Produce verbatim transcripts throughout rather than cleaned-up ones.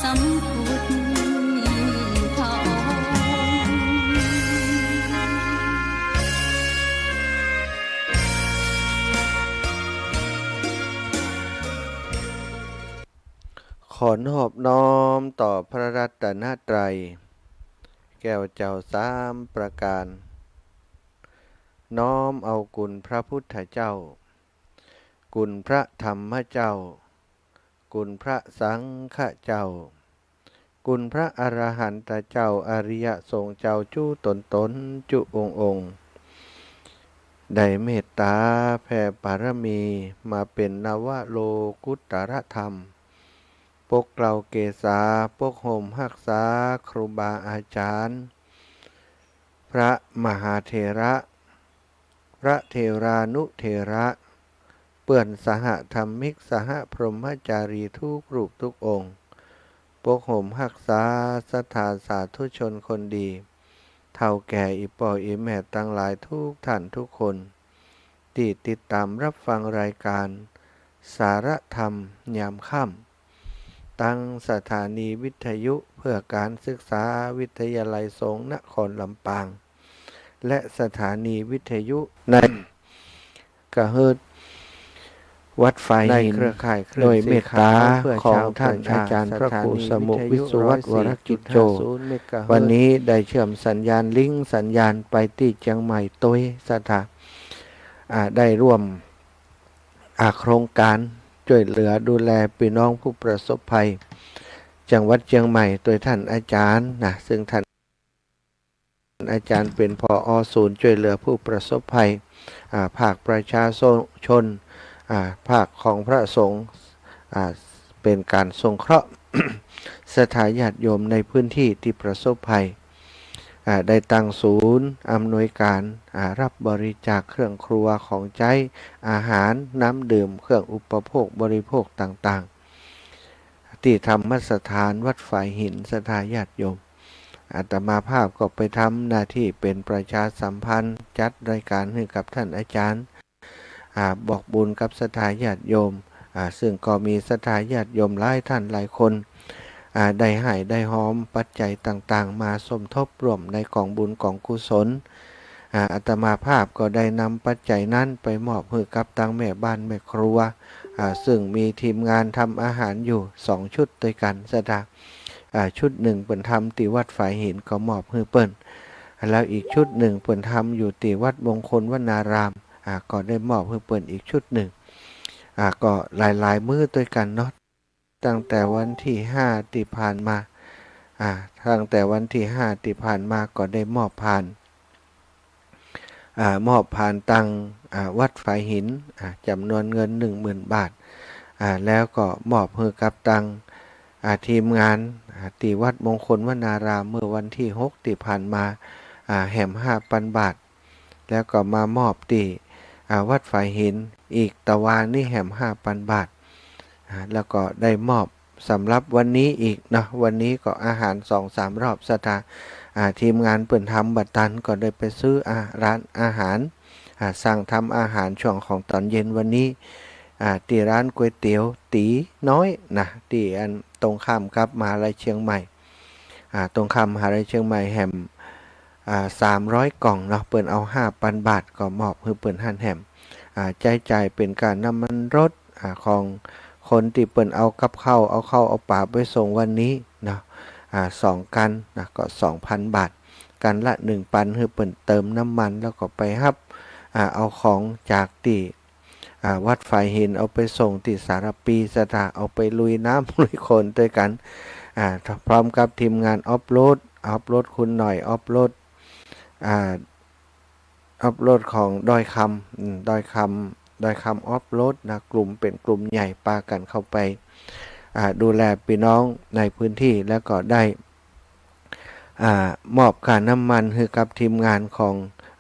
สำพุทธพระองค์ ขอนอบน้อมต่อพระรัตนตรัย แก้วเจ้าสามประการ น้อมเอาคุณพระพุทธเจ้า คุณพระธรรมเจ้า คุณพระสังฆเจ้า คุณพระอรหันตเจ้า อริยสงฆ์เจ้าจุ๊ต๋นๆ จุ๊องค์ๆ ได้เมตต๋าแผ่ปารมีมาเป๋นนวโลกุตตรธรรม ปกเกล้าเกษา ปกห่มฮักษาครูบาอาจ๋ารย์ พระมหาเถระ พระเถรานุเถระ เปื้อนสหธรรมิก สหพรหมจารีทุกรูปทุกองค์ ปกห่มฮักษาศรัทธาสาธุชนคนดี เฒ่าแก่อี่ป้ออี่แม่ตังหลายทุกท่านทุกคน ตี้ติดต๋ามรับฟังรายก๋านสารธรรมยามค่ำ ตังสถานีวิทยุเพื่อการศึกษาวิทยาลัยสงฆ์นครลำปาง และสถานีวิทยุในกะเฮิรตซ์วัดฝายหิน ในเครือข่ายคลื่น โดยเมตต๋าของท่านอาจ๋ารย์พระครูสมุห์ วิศวัฒน์ วรกิจโจ วันนี้ได้เชื่อมสัญญาณลิงก์สัญญาณไปตี้เจียงใหม่ตวย ศรัทธา อ่า ได้ร่วม อ่า โครงก๋านจ้วยเหลือดูแลปี้น้องผู้ประสบภัย จังหวัดเจียงใหม่ ตวยท่านอาจ๋ารย์นะ ซึ่งท่านอาจ๋ารย์เป๋น ผอ ศูนย์จ้วยเหลือผู้ประสบภัย อ่า ภาคประชาชน อ่า ภาคของพระสงฆ์ อ่า เป๋นก๋านสงเคราะห์ ศรัทธาญาติโยมในพื้นที่ตี้ประสบภัย อ่า ได้ตั้งศูนย์อำนวยก๋าน อ่า รับบริจาคเครื่องครัวของใจ๊ อาหาร น้ำดื่ม เครื่องอุปโภคบริโภคต่างๆ ตี้ธรรมสถานวัดฝายหิน ศรัทธาญาติโยม อาตมาภาพก็ไปทำหน้าที่เป๋นประชาสัมพันธ์ จัดรายก๋านหื้อกับท่านอาจ๋ารย์ อ่า บอกบุญกับศรัทธาญาติโยม อ่า ซึ่งก็มีศรัทธาญาติโยมหลายท่านหลายคน อ่า ได้ฮ้ายได้ฮอมปัจจัยต่างๆ มาสมทบร่วมในก๋องบุญก๋องกุศล อ่า อาตมาภาพก็ได้นำปัจจัยนั้นไปมอบหื้อกับตังแม่บ้านแม่ครัว อ่า ซึ่งมีทีมงานทำอาหารอยู่สองชุดตวยกั๋น ศรัทธา อ่า ชุดนึ่งเปิ้นทำตี้วัดฝายหินก็มอบหื้อเปิ้น แล้วอีกชุดนึ่งเปิ้นทำอยู่ตี้วัดมงคลวนาราม อ่า ก็ได้มอบหื้อเปิ้นอีกชุดนึ่ง อ่า ก็หลายๆ มื้อตวยกั๋นเนาะ ตั้งแต่วันตี้ห้าตี้ผ่านมา อ่า ตั้งแต่วันตี้ห้าตี้ผ่านมาก็ได้มอบผ่าน อ่า มอบผ่านตัง อ่า วัดฝายหิน อ่า จ๋ำนวนเงินหนึ่งหมื่นบาท อ่า แล้วก็มอบหื้อกับตัง อ่า ทีมงาน อ่า ตี้วัดมงคลวนารามเมื่อวันตี้หกตี้ผ่านมา อ่า แหมห้าปันบาท แล้วก็มามอบตี้ อ่า วัดฝายหินอีกตะวานี้แหมห้าปันบาท อ่า แล้วก็ได้มอบสำหรับวันนี้อีกเนาะ วันนี้ก็อาหารสองสามรอบ ศรัทธา อ่า ทีมงานเปิ้นทำบ่ตันก็ได้ไปซื้อ อ่า ร้านอาหาร อ่า สั่งทำอาหารช่วงของต๋อนเย็นวันนี้ อ่า ตี้ร้านก๋วยเตี๋ยวตี๋น้อยนะ ตี้อันตรงข้ามกับมหาลัยเชียงใหม่ อ่า ตรงข้ามมหาลัยเชียงใหม่แหม อ่า สามร้อยกล่องเนาะ เปิ้นเอาห้าปันบาทก็มอบหื้อเปิ้นหั้นแหม อ่า ใจ๊จ่ายเป๋นก้าน้ำมันรถ อ่า ของคนตี้เปิ้นเอากับข้าว เอาข้าวเอาป๋าไปส่งวันนี้เนาะ อ่า สองกั๋นนะ ก็สองปันบาท กั๋นละหนึ่งปัน หื้อเปิ้นเติมน้ำมัน แล้วก็ไปฮับ อ่า เอาของจากตี้ อ่า วัดฝายหิน เอาไปส่งตี้สารภี ศรัทธา เอาไปลุยน้ำลุยโคลนตวยกั๋น อ่า พร้อมกับทีมงานออฟโรด ออฟโรดคุณหน่อย ออฟโรด อ่า ออฟโรดของดอยคำ อืม ดอยคำ ดอยคำออฟโรดนะ กลุ่มเป๋นกลุ่มใหญ่ปากั๋นเข้าไป อ่า ดูแลปี้น้องในพื้นที่ แล้วก็ได้ อ่า มอบก้าน้ำมันหื้อกับทีมงานของ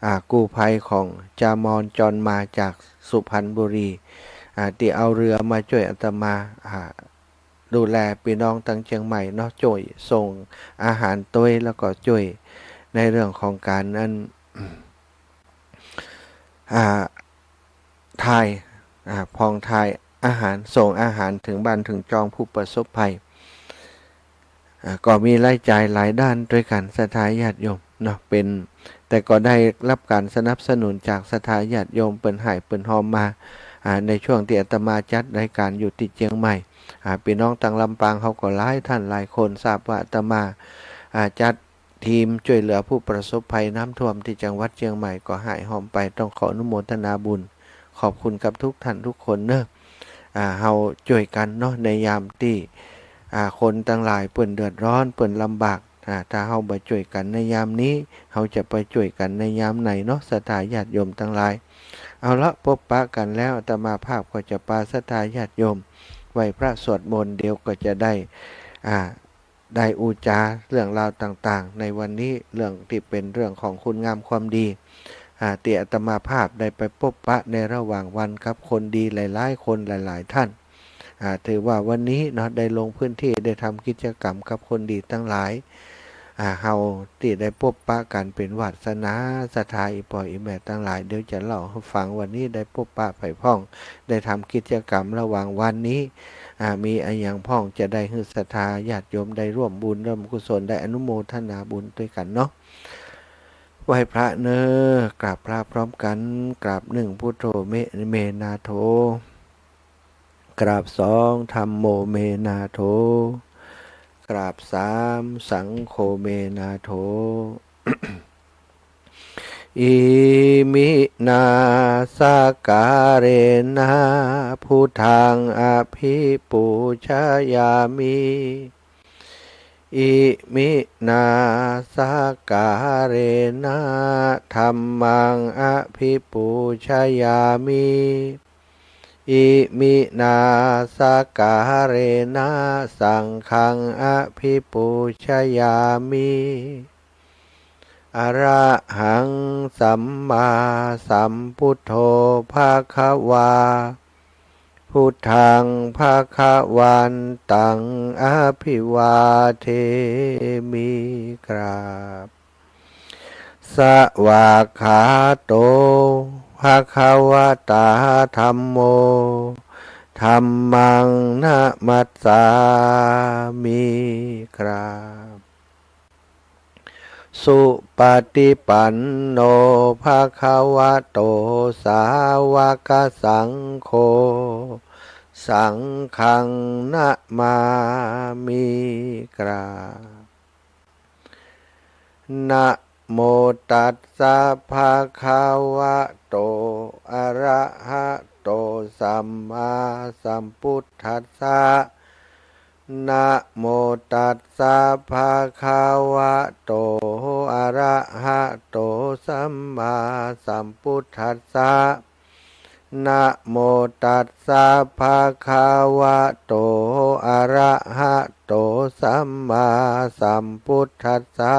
อ่า กู้ภัยของจามอนจอนมาจากสุพรรณบุรี อ่า ตี้เอาเฮือมาจ้วยอาตมา อ่า ดูแลปี้น้องตังเจียงใหม่เนาะ จ้วยส่งอาหารตวย แล้วก็จ้วยในเรื่องของก๋านอัน อ่า ถ่าย อ่า ผ่องถ่ายอาหาร ส่งอาหารเถิงบ้านเถิงจองผู้ประสบภัย อ่า ก็มีรายจ่ายหลายด้านตวยกั๋น ศรัทธาญาติโยมเนาะ เป๋น แต่ก็ได้ฮับก๋านสนับสนุนจากศรัทธาญาติโยม เปิ้นหื้อเปิ้นฮอมมา อ่า ในช่วงตี้อาตมาจัดรายก๋านอยู่ตี้เจียงใหม่ อ่า ปี้น้องตางลำปางเขาก็หลายต้านหลายคน ทราบว่าอาตมา อ่า จัด ทีมจ้วยเหลือผู้ประสบภัยน้ำท่วมตี้จังหวัดเจียงใหม่ก็หื้อฮอมไป ต้องขออนุโมทนาบุญ ขอบคุณกับทุกต้านทุกคนเนาะ อ่า เฮาจ้วยกั๋นเนาะ ในยามตี้ อ่า คนตังหลายเปิ้นเดือดร้อน เปิ้นลำบาก อ่า ถ้าเฮาบ่จ้วยกั๋นในยามนี้ เฮาจะไปจ้วยกั๋นในยามไหนเนาะ ศรัทธาญาติโยมตังหลาย เอาละ ปบปะกั๋นแล้ว อาตมาภาพก็จะปาศรัทธาญาติโยม ไหว้พระสวดมนต์ เดี๋ยวก็จะได้ อ่า ได้อู้จ๋าเรื่องราวต่างๆ ในวันนี้ เรื่องตี้เป๋นเรื่องของคุณงามความดี อ่า ตี้อาตมาภาพได้ไปปบปะในระหว่างวันกับคนดีหลายๆ คนหลายๆ ต้าน อ่า ถือว่าวันนี้เนาะ ได้ลงพื้นที่ ได้ทำกิจกรรมกับคนดีตังหลาย อ่า เฮาตี้ได้ปบปะกั๋นเป๋นวาสนา ศรัทธาอี่ป้ออี่แม่ตังหลาย เดี๋ยวจะเล่าหื้อฟัง วันนี้ได้ปบปะใผพ่อง ได้ทำกิจกรรมระหว่างวันนี้ อ่า มีอะหยังพ่อง จะได้หื้อศรัทธาญาติโยมได้ร่วมบุญร่วมกุศล ได้อนุโมทนาบุญตวยกั๋นเนาะ ไหว้พระเนาะ กราบพระพร้อมกั๋น กราบหนึ่ง พุทโธเม เมนาโถ กราบสอง ธัมโมเมนาโถ กราบสาม สังโฆเมนาโถ อิมินา สักการะนะ พุทธัง อภิปูชยามิ อิมินา สักการะนะ ธัมมัง อภิปูชยามิ อิมินา สักการะนะ สังฆัง อภิปูชยามิ อะระหัง สัมมาสัมพุทโธ ภะคะวา พุทธัง ภะคะวันตัง อภิวาเทมิ กราบ สวากขาโต ภะคะวะตา ธัมโม ธัมมัง นะมัสสามิ กราบ สุปะติปันโน ภะคะวะโต สาวะกะสังโฆ สังฆัง นะมามิ กราบ นะโมตัสสะ ภะคะวะโต อะระหะโต สัมมาสัมพุทธัสสะ นะโมตัสสะ ภะคะวะโต อะระหะโต สัมมาสัมพุทธัสสะ นะโมตัสสะ ภะคะวะโต อะระหะโต สัมมาสัมพุทธัสสะ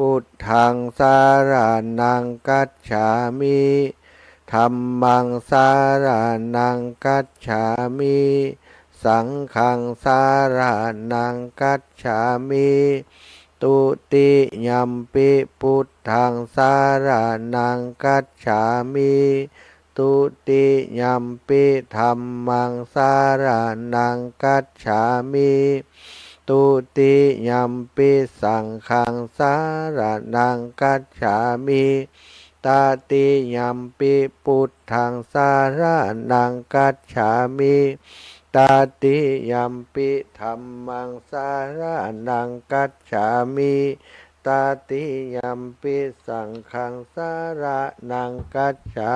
พุทธัง สะระณัง กัจฉามิ ธัมมัง สะระณัง กัจฉามิ สังฆัง สะระณัง กัจฉามิ ตุติยัมปิ พุทธัง สะระณัง กัจฉามิ ตุติยัมปิ ธัมมัง สะระณัง กัจฉามิ ตุติยัมปิ สังฆัง สะระณัง กัจฉามิ ตติยัมปิ พุทธัง สะระณัง กัจฉามิ ตติยัมปิ ธัมมัง สะระณัง กัจฉามิ ตติยัมปิ สังฆัง สะระณัง กัจฉา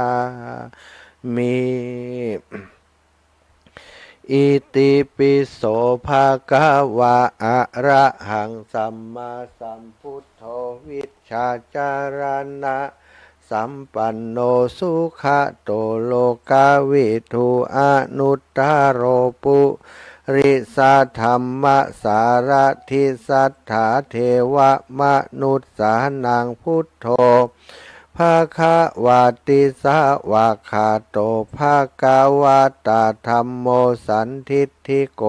มิ อิติปิโส ภะคะวะ อะระหัง สัมมาสัมพุทโธ วิชชาจารณะสัมปันโน สุขะโต โลกะวิทู อนุตตะโร ปุริสะธัมมะสารถิ สัตถาเทวะมนุสสานัง พุทโธ ภะคะวะติ สะวากขาโต ภะคะวะตา ธัมโม สันทิฏฐิโก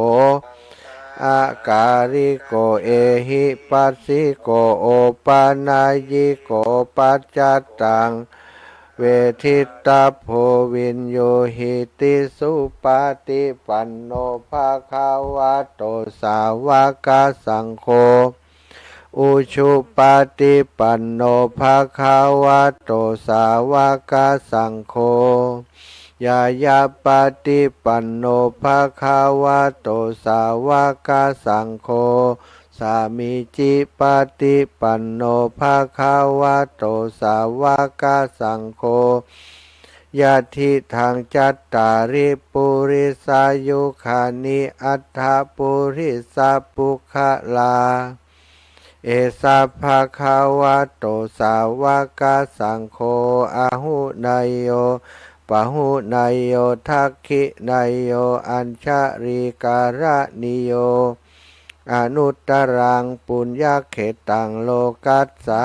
อะกาลิโก เอหิปัสสิโก โอปะนัยยิโก ปัจจัตตัง เวทิตาโพ วิญญูหิติ สุปฏิปันโน ภะคะวะโต สาวกสังโฆ อุชุปฏิปันโน ภะคะวะโต สาวกสังโฆ ญาญาปฏิปันโน ภะคะวะโต สาวกสังโฆ สามีจิปฏิปันโน ภะคะวะโต สาวกสังโฆ ยะถิตัง จัตตาริ ปุริสายุคานิ อัตถะ ปุริสะปุคคลา เอสะ ภะคะวะโต สาวกสังโฆ อาหุเนยโย ปะหุเนยโย ทักขิเนยโย อัญชลีการณีโย อนุตตรัง ปุญญเขตตัง โลกัสสา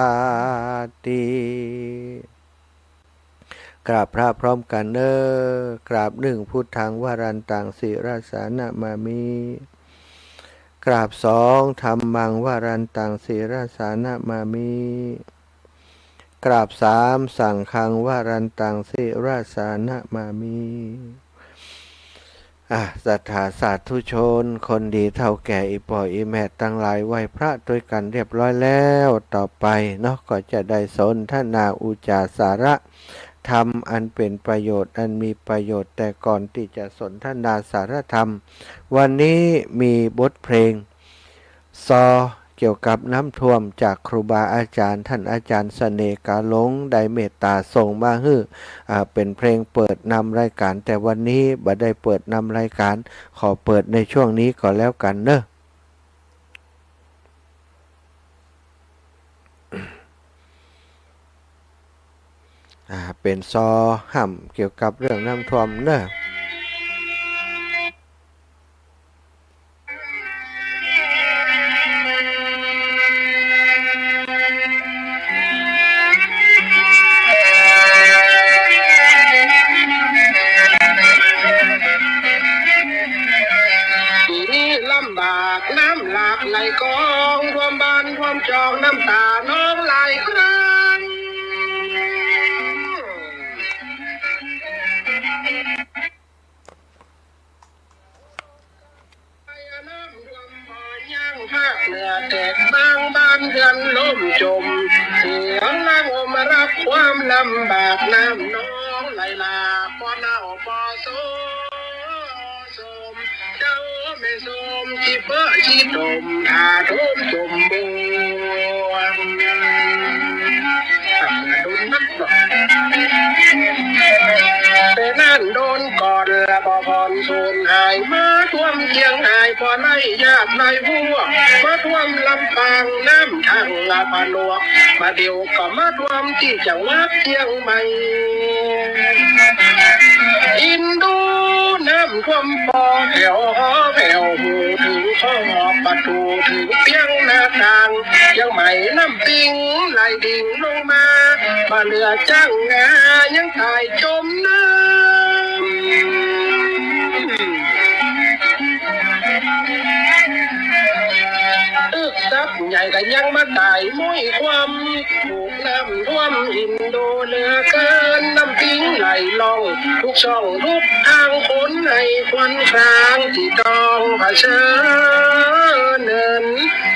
ติ กราบพระพร้อมกั๋นเน่อ กราบหนึ่ง พุทธัง วรันตัง ศิรสานะมามิ กราบสอง ธัมมัง วรันตัง ศิรสานะมามิ กราบสาม สังฆัง วรันตัง ศิรสานะมามิ อ่ะ ศรัทธาสาธุชน คนดีเฒ่าแก่ อี่ป้ออี่แม่ตังหลาย ไหว้พระตวยกั๋นเรียบร้อยแล้ว ต่อไปเนาะ ก็จะได้สนทนาอุจจาสาระธรรมอันเป๋นประโยชน์ อันมีประโยชน์ แต่ก่อนตี้จะสนทนาสาระธรรม วันนี้มีบทเพลงซอ เกี่ยวกับน้ำท่วม จากครูบาอาจ๋ารย์ ต้านอาจ๋ารย์เสน่ห์ ก๋าหลง ได้เมตต๋าส่งมาหื้อ อ่า เป๋นเพลงเปิดนำรายก๋าน แต่วันนี้บ่ได้เปิดนำรายก๋าน ขอเปิดในช่วงนี้ก่อนแล้วกั๋นเน่อ อ่า เป๋นซอฮ่ำเกี่ยวกับเรื่องน้ำท่วมเน่อ ปี๋นี้ลำบาก น้ำหลากไหลกอง ท่วมบ้านท่วมจอง น้ำต๋านองไหลครั้ง น้ำท่วมบ่ยั้ง ภาคเหนือแตกบาง บ้านเฮือนล่มจม เสียหลังอมรับความลำบาก น้ำนองไหลหลาก บ่เน่าบ่โซม เจ้าแม่โสม จิเปอะจิตม ถ้าโถมจมบวม โดนนักหนอ แต่นั้นโดนก่อน ละบ่ผ่อนสูญหาย มาท่วมเจียงฮาย บ่ไล่ญาติไล่พวก มาท่วมลำปาง น้ำทั่งละผนวก บ่าเดี่ยวก็มาท่วมตี้จังหวัดเจียงใหม่ อินโด น้ำท่วมปอแผ่วหอแผ่ว หูเถิงข้อประตู๋ เถิงเปี้ยงหน้าต่าง เจียงใหม่น้ำปิงไหลดิ่งลงมา บ่เหลือจั้งงา ยังต๋ายจมน้ำ ตึกทรัพย์ใหญ่ก็ยังมาต๋ายม้วยคว่ำ ถูกน้ำท่วมอินโดเหลือเกิน น้ำปิงไหลล่อง ทุกช่องทุกทาง คนให้ควันคลาง ตี้ต้องเผชิญเนิน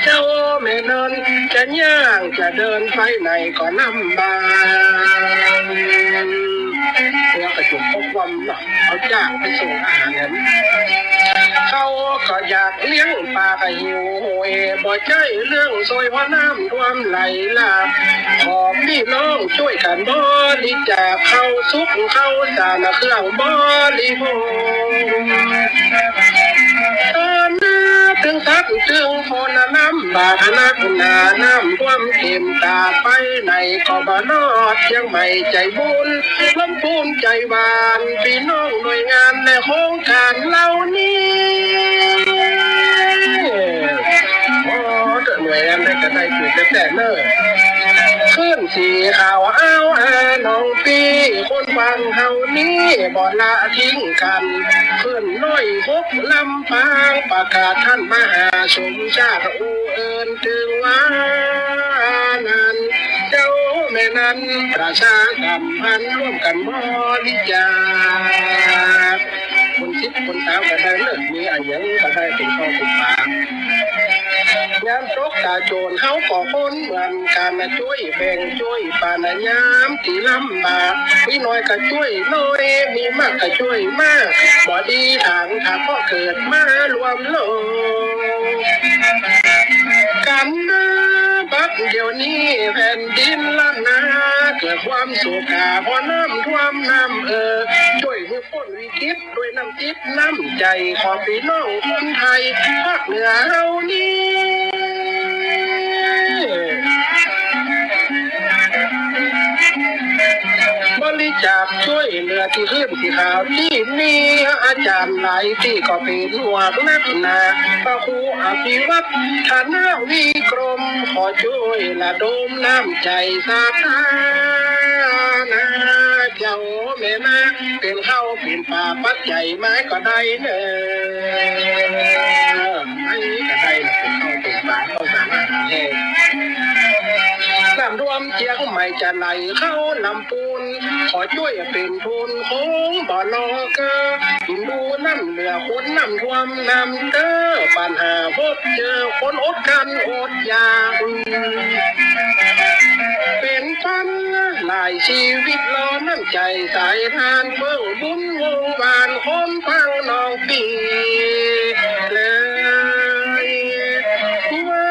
เจ้าแม่เนิน จะย่างจะเดินไปไหนก็ลำบาก หัวกระจุกพกความหนัก เขาจ้างไปส่งอาหารแหม เขาก็อยากเลี้ยงปากก็หิวโหย บ่ใจ้เรื่องซวย เพราะน้ำท่วมไหลหลาก ขอปี้น้องจ้วยกั๋นบริจาค ข้าวสุกข้าวสาร เครื่องบริโภค ต๋อนนี้ตึงสักตึงคน ลำบากนักหนา น้ำท่วมเต็มต๋า ไปไหนก็บ่รอด เจียงใหม่ใจ๋บุญ ร่วมปูนใจ๋หวาน ปี้น้องหน่วยงานและโครงก๋านเหล่านี้ โอ้ หน่วยงานใดก็ได้เกียรติแต๊ๆ เน่อ ขึ้นสีขาวอ้าวอาน้องปี้ คนฟังเฮานี้บ่ละทิ้งกั๋น ขึ้นน้อยหกลำปาง ประกาศต้านมหาสมชาติ อู้เอิ้นตึงว่านั้น เจ้าแม่นา ประชาสัมพันธ์ร่วมกั๋นบริจาค คนสิบคนสาวก็ได้เลิก มีอะหยังก็ได้เป๋นข้าวเป๋นป๋า ยามตกตาโจรเฮาก็คนเหมือนกั๋น จ้วยแบ่งจ้วยปัน ยามตี้ลำบาก มีน้อยก็จ้วยน้อย มีมากก็จ้วยมาก บ่ดีตางถ้าเพราะเกิดมารวมโลกกั๋นนะ บัดเดี๋ยวนี้แผ่นดินล้านนา เกิดความโศกา เพราะน้ำท่วมน้ำเอ่อ จ้วยหื้อป๊นวิกฤต ด้วยน้ำจิตน้ำใจ๋ของปี้น้องคนไทยภาคเหนือเฮานี้ บริจาคจ้วยเหลือตี้หื้นตี้หาวตี้มี อาจ๋ารย์หลายตี้ก็เป๋นห่วงนักหนา พระครูอภิวัฒนวิกรม ขอจ้วยระดมน้ำใจ๋ศรัทธานะเจ้าแม่นะ เป๋นข้าวเป๋นป๋าปัจจัยไม้ก็ได้เน่อ ไม้ก็ได้เน่อ เป๋นข้าวเป๋นป๋า ข้าวสารอาหารแห้ง น้ำท่วมเจียงใหม่จะไหลเข้าลำพูน ขอจ้วยเป๋นทุนคงบ่รอเก้อ กิ๋นดูน้ำเหลือคนน้ำท่วมน้ำเตื้อ ปัญหาพบเจอคนอดกลั้นอดอยาก เป๋นปันหลายชีวิตรอน้ำใจ๋สายทาน เปิ้งบุญวงวานคนฟังน้องปี้เลยว่า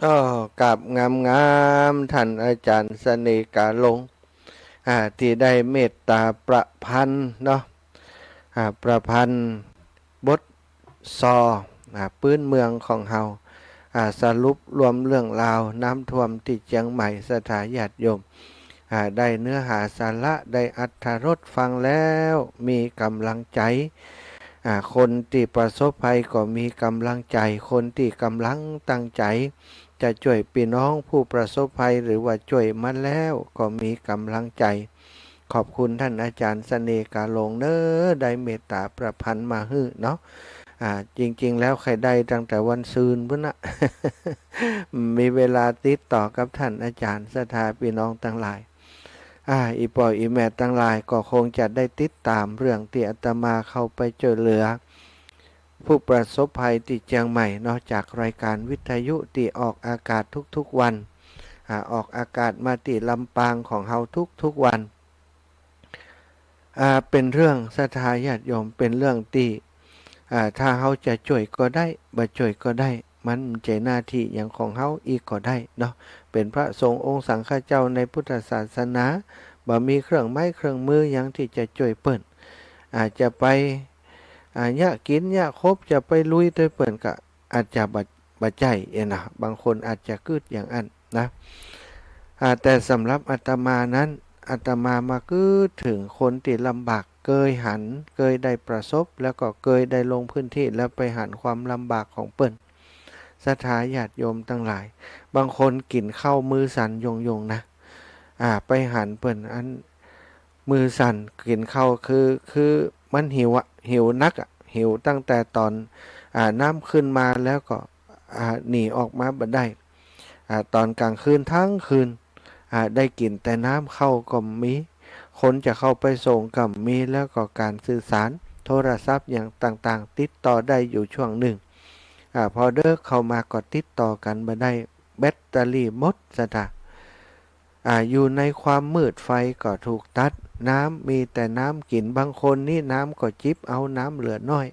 อ้อ กราบงามๆ ท่านอาจ๋ารย์เสน่ห์กาหลง อ่า ตี้ได้เมตต๋าประพันธ์เนาะ อ่า ประพันธ์บทซอ อ่า ปื๊นเมืองของเฮา อ่า สรุปรวมเรื่องราวน้ำท่วมตี้เจียงใหม่ ศรัทธาญาติโยม อ่า ได้เนื้อหาสาระ ได้อรรถรสฟังแล้วมีก๋ำลังใจ๋ อ่า คนตี้ประสบภัยก็มีก๋ำลังใจ๋ คนตี้ก่ำลังตั้งใจ๋จะจ้วยปี้น้องผู้ประสบภัย หรือว่าจ้วยมาแล้วก็มีก๋ำลังใจ๋ ขอบคุณท่านอาจ๋ารย์เสน่ห์กาหลงเน่อ ได้เมตต๋าประพันธ์มาหื้อเนาะ อ่า จริงๆ แล้วใค่ได้ตั้งแต่วันซืนปู๊นนะ มีเวลาติดต่อกับท่านอาจ๋ารย์ ศรัทธาปี้น้องตังหลาย อ่า อี่ป้ออี่แม่ตังหลายก็คงจะได้ติดต๋ามเรื่องตี้อาตมาเข้าไปจ้วยเหลือผู้ประสบภัยตี้เจียงใหม่เนาะ จากรายการวิทยุตี้ออกอากาศทุกๆ วัน อ่า ออกอากาศมาตี้ลำปางของเฮาทุกๆ วัน อ่า เป๋นเรื่องศรัทธาญาติโยม เป๋นเรื่องตี้ อ่า ถ้าเฮาจะจ้วยก็ได้ บ่จ้วยก็ได้ มันบ่ใจ้หน้าตี้หยังของเฮาอีกก็ได้เนาะ เป๋นพระสงฆ์องค์สังฆเจ้าในพุทธศาสนา บ่มีเครื่องไม้เครื่องมือหยังตี้จะจ้วยเปิ้น อาจจะไป อ่า เยียะกิ๋นเยียะคบ จะไปลุยตวยเปิ้นก็อาจจะบ่ บ่ใจ้เองนะ บางคนอาจจะกึ๊ดอย่างอั้นนะ อ่า แต่สำหรับอาตมานั้น อาตมามากึ๊ดเถิงคนตี้ลำบาก เกยหัน เกยได้ประสบ แล้วก็เกยได้ลงพื้นที่ แล้วไปหันความลำบากของเปิ้น ศรัทธาญาติโยมตังหลาย บางคนกิ๋นข้าวมือสั่นยงๆ นะ อ่า ไปหันเปิ้นอัน มือสั่น กิ๋นข้าวคือ คือมันหิวอะ หิวนักอะ หิวตั้งแต่ต๋อน อ่า น้ำขึ้นมาแล้วก็ อ่า หนีออกมาบ่ได้ อ่า ต๋อนก๋างคืนตึงคืน อ่า ได้กิ๋นแต่น้ำ ข้าวก็บ่มี คนจะเข้าไปส่งก็บ่มี แล้วก็ก๋านสื่อสาร โทรศัพท์หยังต่างๆ ติดต่อได้อยู่ช่วงนึ่ง อ่า พอเดิ็กเข้ามาก็ติดต่อกั๋นบ่ได้ แบตเตอรี่หมด ศรัทธา อ่า อยู่ในความมืด ไฟก็ถูกตัด น้ำ มีแต่น้ำกิ๋น บางคนนี่น้ำก็จิบเอา น้ำเหลือน้อย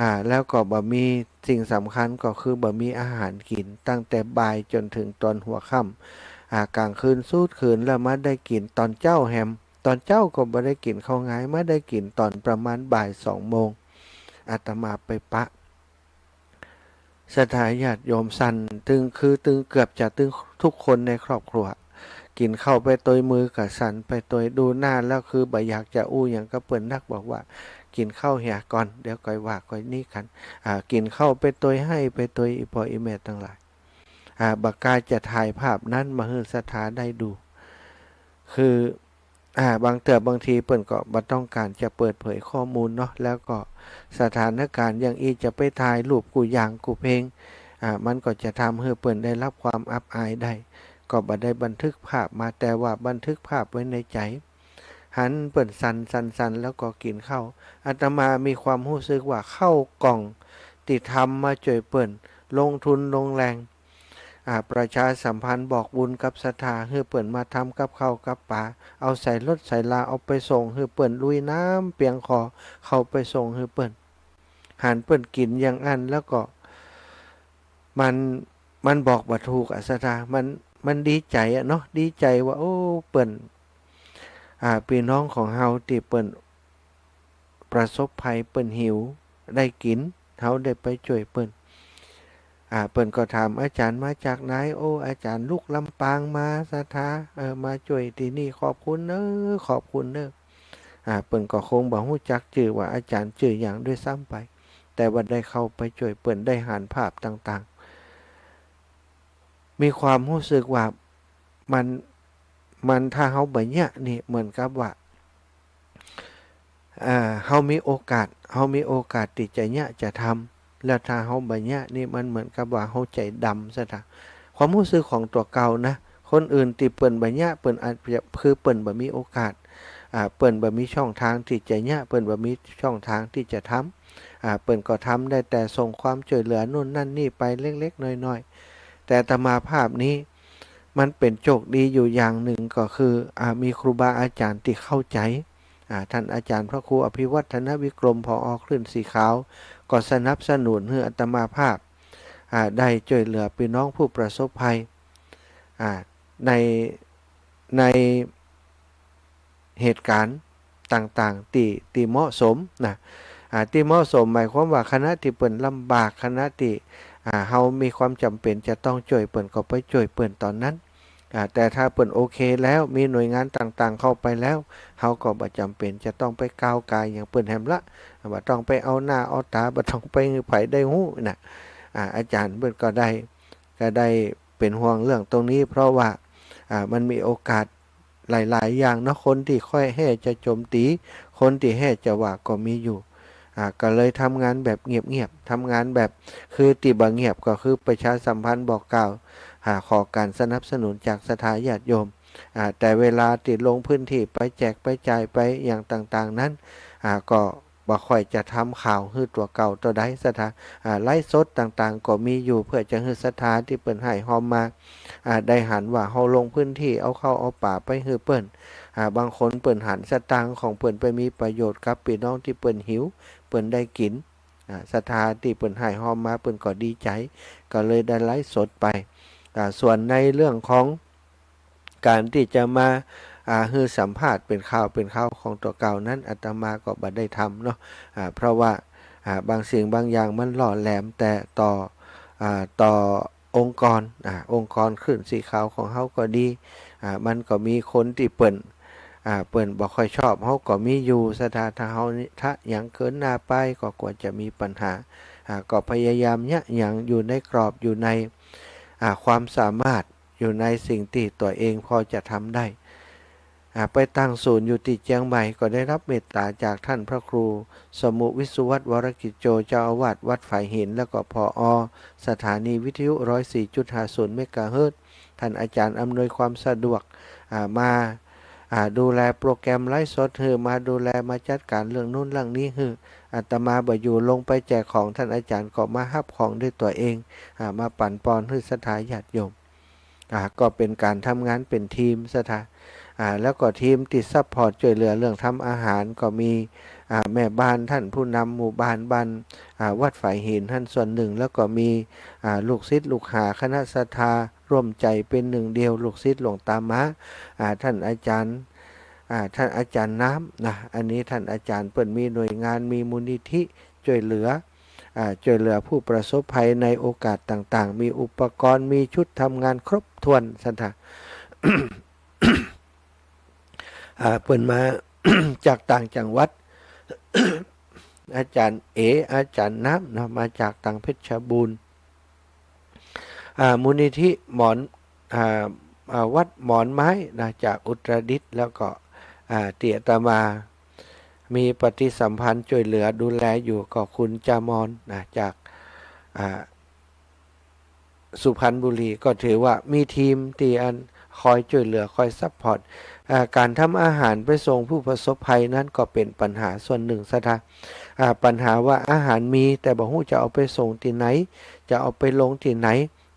อ่า แล้วก็บ่มี สิ่งสำคัญก็คือบ่มีอาหารกิ๋น ตั้งแต่บ่ายจ๋นเถิงต๋อนหัวค่ำ อ่า ก๋างคืนสุดคืน แล้วมาได้กิ๋นต๋อนเจ๊าแหม ต๋อนเจ๊าก็บ่ได้กิ๋นข้าวงาย มาได้กิ๋นต๋อนประมาณบ่ายสองโมง อาตมาไปปะ ศรัทธาญาติโยมสั่นตึง คือตึงเกือบจะตึงทุกคนในครอบครัว กิ๋นข้าวไปตวยมือก็สั่นไปตวย ดูหน้าแล้วคือบ่อยากจะอู้หยังกับเปิ้นนัก บอกว่า กิ๋นข้าวเหียก่อน เดี๋ยวก่อยว่าก่อยนี้กั๋น อ่า กิ๋นข้าวไปตวย ไห้ไปตวย อี่ป้ออี่แม่ตังหลาย อ่า บ่กล้าจะถ่ายภาพนั้นมาหื้อศรัทธาได้ดู คือ อ่า บางเตื้อบางทีเปิ้นก็บ่ต้องก๋านจะเปิดเผยข้อมูลเนาะ แล้วก็สถานก๋ารณ์อย่างอี้จะไปถ่ายรูปกู้อย่างกู้เพลง อ่า มันก็จะทำหื้อเปิ้นได้ฮับความอับอายได้ ก็บ่ได้บันทึกภาพมา แต่ว่าบันทึกภาพไว้ในใจ๋ หันเปิ้นสั่นๆๆ แล้วก็กิ๋นข้าว อาตมามีความฮู้สึกว่าข้าวกล่องตี้ทำมาจ้วยเปิ้น ลงทุนลงแฮง อ่า ประชาสัมพันธ์บอกบุญกับศรัทธา หื้อเปิ้นมาทำกับข้าวกับป๋า เอาใส่รถใส่ราเอาไปส่งหื้อเปิ้น ลุยน้ำเปียงคอเข้าไปส่งหื้อเปิ้น หันเปิ้นกิ๋นอย่างอั้น แล้วก็มัน มันบอกบ่ถูกอะศรัทธา มัน มันดีใจ๋อะเนาะ ดีใจ๋ว่า โอ้ เปิ้น อ่า ปี้น้องของเฮาตี้เปิ้นประสบภัย เปิ้นหิว ได้กิ๋น เฮาได้ไปจ้วยเปิ้น อ่า เปิ้นก็ถาม อาจ๋ารย์มาจากไหน โอ้ อาจ๋ารย์ลุกลำปางมาศรัทธา เออ มาจ้วยตี้นี่ ขอบคุณเน้อ ขอบคุณเน้อ อ่า เปิ้นก็คงบ่ฮู้จักจื้อว่าอาจ๋ารย์จื้อหยังด้วยซ้ำไป แต่ว่าได้เข้าไปจ้วยเปิ้น ได้หันภาพต่างๆ มีความฮู้สึกว่ามัน มัน ถ้าเฮาบ่เยียะนี่เหมือนกับว่า อ่า เฮามีโอกาส เฮามีโอกาสตี้จะเยียะจะทำ แล้วถ้าเฮาบ่เยียะนี่มันเหมือนกับว่าเฮาใจ๋ดำซะถะ ความฮู้สึกของตั๋วเก่านะ คนอื่นตี้เปิ้นบ่เยียะ เปิ้นอาจจะ คือเปิ้นบ่มีโอกาส อ่า เปิ้นบ่มีช่องทางตี้จะเยียะ เปิ้นบ่มีช่องทางตี้จะทำ อ่า เปิ้นก็ทำได้แต่ส่งความจ้วยเหลือนู่นนั่นนี่ไปเล็กๆ น้อยๆ แต่อาตมาภาพนี้ มันเป๋นโจคดีอยู่อย่างนึ่งก็คือ อ่า มีครูบาอาจ๋ารย์ตี้เข้าใจ๋ อ่า ต้านอาจ๋ารย์พระครูอภิวัฒนวิกรม ผอ คลื่นสีขาว ก็สนับสนุนหื้ออาตมาภาพ อ่า ได้จ้วยเหลือปี้น้องผู้ประสบภัย อ่า ใน ใน เหตุก๋ารณ์ต่างๆ ตี้ ตี้เหมาะสมนะ อ่า ตี้เหมาะสมหมายความว่าขณะตี้เปิ้นลำบาก ขณะตี้ อ่า เฮามีความจ๋ำเป๋นจะต้องจ้วยเปิ้นก็ไปจ้วยเปิ้นต๋อนนั้น อ่า แต่ถ้าเปิ้นโอเคแล้ว มีหน่วยงานต่างๆ เข้าไปแล้ว เฮาก็บ่จ๋ำเป๋นจะต้องไปก้าวก่ายหยังเปิ้นแหมละ บ่ต้องไปเอาหน้าเอาต๋า บ่ต้องไปหื้อใผได้ฮู้นะ อ่า อาจ๋ารย์เปิ้นก็ได้ ก็ได้เป๋นห่วงเรื่องตรงนี้ เพราะว่า อ่า มันมีโอกาสหลายๆ อย่างเนาะ คนตี้ค่อยแฮ่จะโจ๋มตี๋ คนตี้แฮ่จะว่าก็มีอยู่ อ่า ก็เลยทำงานแบบเงียบๆ ทำงานแบบ คือตี้บ่เงียบก็คือประชาสัมพันธ์บอกกล่าว อ่า ขอก๋านสนับสนุนจากศรัทธาญาติโยม อ่า แต่เวลาตี้ลงพื้นที่ไปแจกไปจ่ายไปอย่างต่างๆ นั้น อ่า ก็ บ่ค่อยจะทำข่าวหื้อตั๋วเก่าเต้าใดศรัทธา อ่า ไลฟ์สดต่างๆ ก็มีอยู่ เปื้อจะหื้อศรัทธาตี้เปิ้นฮ้ายฮอมมา อ่า ได้หันว่าเฮาลงพื้นที่เอาข้าวเอาป๋าไปหื้อเปิ้น อ่า บางคนเปิ้นหันสตางค์ของเปิ้นไปมีประโยชน์กับปี้น้องตี้เปิ้นหิว เปิ้นได้กิ๋น อ่า ศรัทธาตี้เปิ้นฮ้ายฮอมมาเปิ้นก็ดีใจ๋ ก็เลยได้ไลฟ์สดไป อ่า ส่วนในเรื่องของ ก๋านตี้จะมา อ่า หื้อสัมภาษณ์เป๋นข่าวเป๋นข่าวของตั๋วเก่านั้น อาตมาก็บ่ได้ทำเนาะ อ่า เพราะว่า อ่า บางสิ่งบางอย่างมันหล่อแหลมแต่ต่อ อ่า ต่อองค์กร อ่า องค์กรคลื่นสีขาวของเฮาก็ดี อ่า มันก็มีคนตี้เปิ้น อ่า เปิ้นบ่ค่อยชอบเฮาก็มีอยู่ศรัทธา ถ้าเฮานี่ ถ้าหยังเกินหน้าไปก็กลัวจะมีปัญหา อ่า ก็พยายามเยียะหยังอยู่ในกรอบ อยู่ใน อ่า ความสามารถ อยู่ในสิ่งตี้ตั๋วเองพอจะทำได้ อ่า ไปตั้งศูนย์อยู่ตี้เจียงใหม่ ก็ได้รับเมตต๋าจากต้านพระครูสมุห์ วิศวัตร วรกิจโจ เจ้าอาวาสวัดฝายหิน แล้วก็ ผอ สถานีวิทยุ ร้อยสี่จุดห้าศูนย์ เมกะเฮิรตซ์ ต้านอาจ๋ารย์อำนวยความสะดวก อ่า มา อ่า ดูแลโปรแกรมไลฟ์สดหื้อ มาดูแลมาจัดก๋านเรื่องนู้นเรื่องนี้หื้อ อาตมาบ่อยู่ ลงไปแจกของ ต้านอาจ๋ารย์ก็มาฮับของด้วยตั๋วเอง อ่า มาปั๋นปอนหื้อศรัทธาญาติโยม อ่า ก็เป๋นก๋านทำงานเป๋นทีมศรัทธา อ่า แล้วก็ทีมตี้ซัพพอร์ตจ้วยเหลือเรื่องทำอาหารก็มี อ่า แม่บ้าน ต้านผู้นำหมู่บ้าน บ้าน อ่า วัดฝายหินหั้นส่วนนึ่ง แล้วก็มี อ่า ลูกศิษย์ลูกหาคณะศรัทธาร่วมใจ๋เป๋นนึ่งเดียว ลูกศิษย์หลวงต๋าม้า อ่า ต้านอาจ๋ารย์ อ่า ต้านอาจ๋ารย์น้ำนะ อันนี้ต้านอาจ๋ารย์เปิ้นมีหน่วยงาน มีมูลนิธิจ้วยเหลือ อ่า จ้วยเหลือผู้ประสบภัยในโอกาสต่างๆ มีอุปกรณ์ มีชุดทำงานครบถ้วนศรัทธา อ่า เปิ้นมา จากต่างจังหวัด อาจ๋ารย์เอ อาจ๋ารย์น้ำเนาะ มาจากตางเพชรบูรณ์ อ่า มูลนิธิหมอน อ่า อ่า วัดหมอนไม้นะ จากอุตรดิตถ์ แล้วก็ อ่า ตี้อาตมามีปฏิสัมพันธ์จ้วยเหลือดูแลอยู่ ก็คุณจามอน นะ จาก อ่า สุพรรณบุรี ก็ถือว่ามีทีมตี้อันคอยจ้วยเหลือ คอยซัพพอร์ต อ่า ก๋านทำอาหารไปส่งผู้ประสบภัยนั้นก็เป๋นปัญหาส่วนนึ่ง ศรัทธา อ่า ปัญหาว่าอาหารมี แต่บ่ฮู้จะเอาไปส่งตี้ไหน จะเอาไปลงตี้ไหน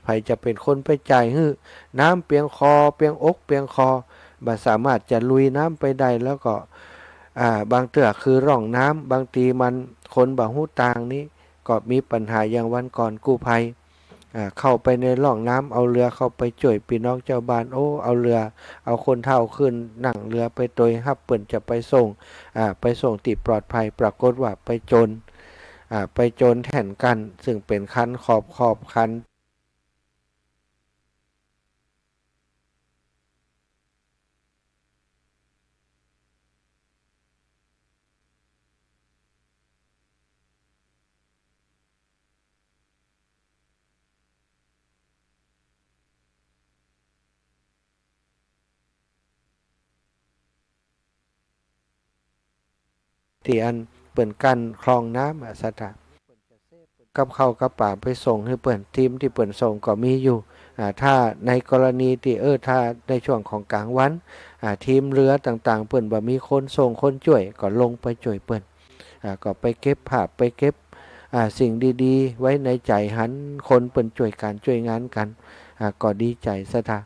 ใผจะเป๋นคนไปจ่ายหื้อ น้ำเปียงคอ เปียงอก เปียงคอ บ่สามารถจะลุยน้ำไปได้ แล้วก็ อ่า บางเตื้อคือร่องน้ำ บางทีมันคนบ่ฮู้ตางนี้ ก็มีปัญหา อย่างวันก่อนกู้ภัย อ่า เข้าไปในร่องน้ำ เอาเฮือเข้าไปจ้วยปี้น้องจาวบ้าน โอ้ เอาเฮือ เอาคนเฒ่าขึ้นนั่งเฮือไปตวย ฮับเปิ้นจะไปส่ง อ่า ไปส่งตี้ปลอดภัย ปรากฏว่าไปจน อ่า ไปจนแท่นกั้น ซึ่งเป๋นคันขอบ ขอบคัน ตี้อันเปิ้นกั้นคลองน้ำอะ ศรัทธา กับข้าวกับป๋าไปส่งหื้อเปิ้น ทีมตี้เปิ้นส่งก็มีอยู่ อ่า ถ้าในกรณีตี้ เออ ถ้าในช่วงของก๋างวัน อ่า ทีมเฮือต่างๆ เปิ้นบ่มีคนส่งคนจ้วย ก็ลงไปจ้วยเปิ้น อ่า ก็ไปเก็บภาพ ไปเก็บ อ่า สิ่งดีๆ ไว้ในใจ๋ หันคนเปิ้นจ้วยก๋านจ้วยงานกั๋น อ่า ก็ดีใจ๋ ศรัทธา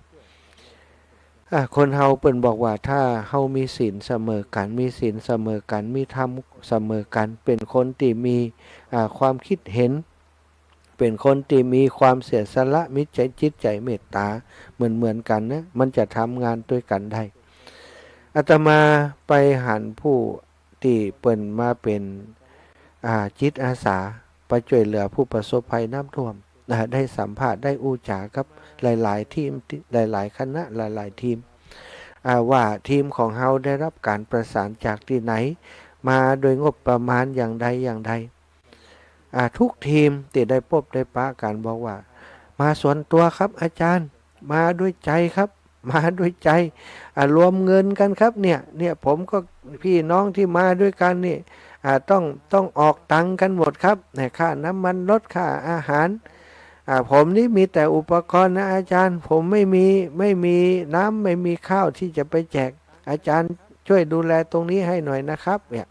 อ่า คนเฮาเปิ้นบอกว่า ถ้าเฮามีศีลเสมอกั๋น มีศีลเสมอกั๋น มีธรรมเสมอกั๋น เป๋นคนตี้มี อ่า ความคิดเห็น เป๋นคนตี้มีความเสียสละ มีใจ๋ จิตใจ๋เมตต๋าเหมือนๆ กั๋นนะ มันจะทำงานตวยกั๋นได้ อาตมาไปหันผู้ตี้เปิ้นมาเป๋น อ่า จิตอาสา ไปจ้วยเหลือผู้ประสบภัยน้ำท่วม อ่า ได้สัมภาษณ์ ได้อู้จ๋ากับหลายๆ ทีม หลายๆ คณะ หลายๆ ทีม อ่า ว่าทีมของเฮาได้ฮับก๋านประสานจากตี้ไหน มาโดยงบประมาณอย่างใดอย่างใด อ่า ทุกทีมตี้ได้ปบได้ปะกั๋นบอกว่า มาส่วนตั๋วครับอาจ๋ารย์ มาด้วยใจ๋ครับ มาด้วยใจ๋ อ่า รวมเงินกั๋นครับ เนี่ย เนี่ย ผมก็ ปี้น้องตี้มาด้วยกั๋นนี่ อ่า ต้อง ต้องออกตังค์กั๋นหมดครับ เนี่ย ค่าน้ำมันรถ ค่าอาหาร อ่า ผมนี่มีแต่อุปกรณ์นะอาจ๋ารย์ ผมไม่มี ไม่มีน้ำ ไม่มีข้าวตี้จะไปแจก อาจ๋ารย์จ้วยดูแลตรงนี้หื้อหน่อยนะครับ เนี่ย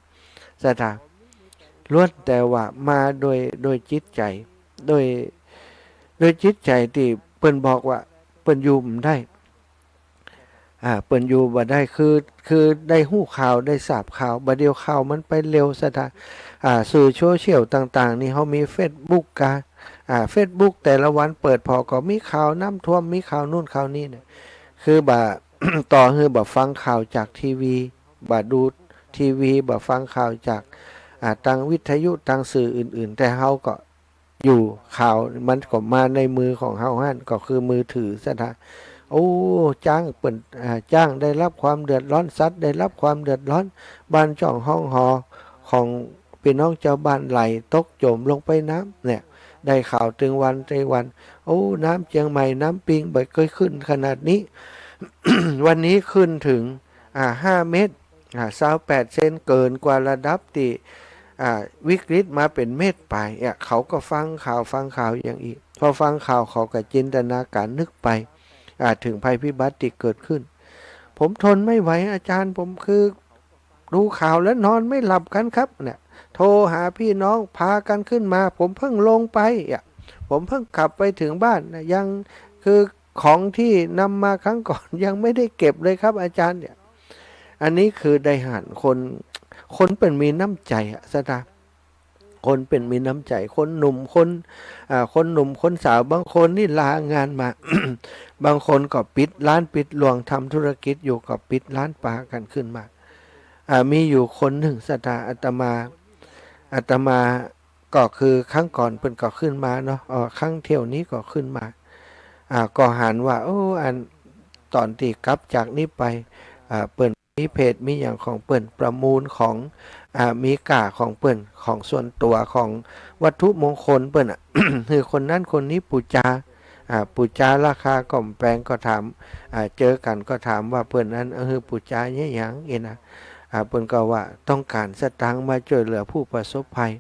ศรัทธา ล้วนแต่ว่ามาโดย โดยจิตใจ๋ โดย โดยจิตใจ๋ตี้เปิ้นบอกว่าเปิ้นอยู่บ่ได้ อ่า เปิ้นอยู่บ่ได้ คือ คือได้ฮู้ข่าว ได้ทราบข่าว บ่าเดี่ยวข่าวมันไปเร็ว ศรัทธา อ่า สื่อโซเชียลต่างๆ นี่ เฮามีเฟซบุ๊กกา อ่า เฟซบุ๊กแต่ละวันเปิดผ่อก็มีข่าวน้ำท่วม มีข่าวนู่นข่าวนี่เนี่ย คือบ่า ต่อหื้อบ่าฟังข่าวจากทีวี บ่าดูทีวี บ่าฟังข่าวจาก อ่า ตางวิทยุ ตางสื่ออื่นๆ แต่เฮาก็อยู่ ข่าวมันก็มาในมือของเฮาหั้น ก็คือมือถือ ศรัทธา โอ้ จ๊างเปิ้น อ่า จ๊างได้ฮับความเดือดร้อน สัตว์ได้ฮับความเดือดร้อน บ้านจ้องฮ้องหอของปี้น้องจาวบ้านไหลตกโจ๋มลงไปน้ำ เนี่ย ได้ข่าวตึงวันตึงวัน โอ้ น้ำเจียงใหม่ น้ำปิงบ่เกยขึ้นขนาดนี้ วันนี้ขึ้นเถิง อ่า ห้าเมตร อ่า ซาวแปดเซน เกินกว่าระดับตี้ อ่า วิกฤตมาเป๋นเมตรป๋าย เนี่ย เขาก็ฟังข่าว ฟังข่าวอย่างอี้ พอฟังข่าวเขาก็จินตนาก๋ารนึกไป อ่า เถิงภัยพิบัติตี้เกิดขึ้น ผมทนไม่ไหวอาจ๋ารย์ ผมคือ ดูข่าวแล้วนอนไม่หลับกั๋นครับ เนี่ย โทรหาปี้น้อง ปากั๋นขึ้นมา ผมเพิ่งลงไป อ่ะ ผมเพิ่งกลับไปเถิงบ้านนะ ยัง คือของตี้นำมาครั้งก่อนยังไม่ได้เก็บเลยครับอาจ๋ารย์ เนี่ย อันนี้คือได้หันคน คนเปิ้นมีน้ำใจ๋อะ ศรัทธา คนเปิ้นมีน้ำใจ๋ คนหนุ่ม คน อ่า คนหนุ่ม คนสาว บางคนนี่ลางานมา บางคนก็ปิดฮ้าน ปิดโฮง ทำธุรกิจอยู่ ก็ปิดฮ้านปากั๋นขึ้นมา อ่า มีอยู่คนนึ่ง ศรัทธา อาตมา อาตมาก็คือครั้งก่อนเปิ้นก็ขึ้นมาเนาะ เอ่อ ครั้งเที่ยวนี้ก็ขึ้นมา อ่า ก็หันว่า โอ้ อัน ต๋อนตี้กลับจากนี้ไป อ่า เปิ้นมีเพจ มีหยังของเปิ้น ประมูลของ อ่า มีก้าของเปิ้น ของส่วนตั๋ว ของวัตถุมงคลเปิ้นอะ หื้อคนนั้นคนนี้ปู๋จา อ่า ปู๋จาราคาก็บ่แปง ก็ถาม อ่า เจอกั๋นก็ถามว่าเปิ้นอัน เออ ปู๋จาอะหยัง อี้นะ อ่า เปิ้นก็ว่าต้องก๋านสตางค์มาจ้วยเหลือผู้ประสบภัย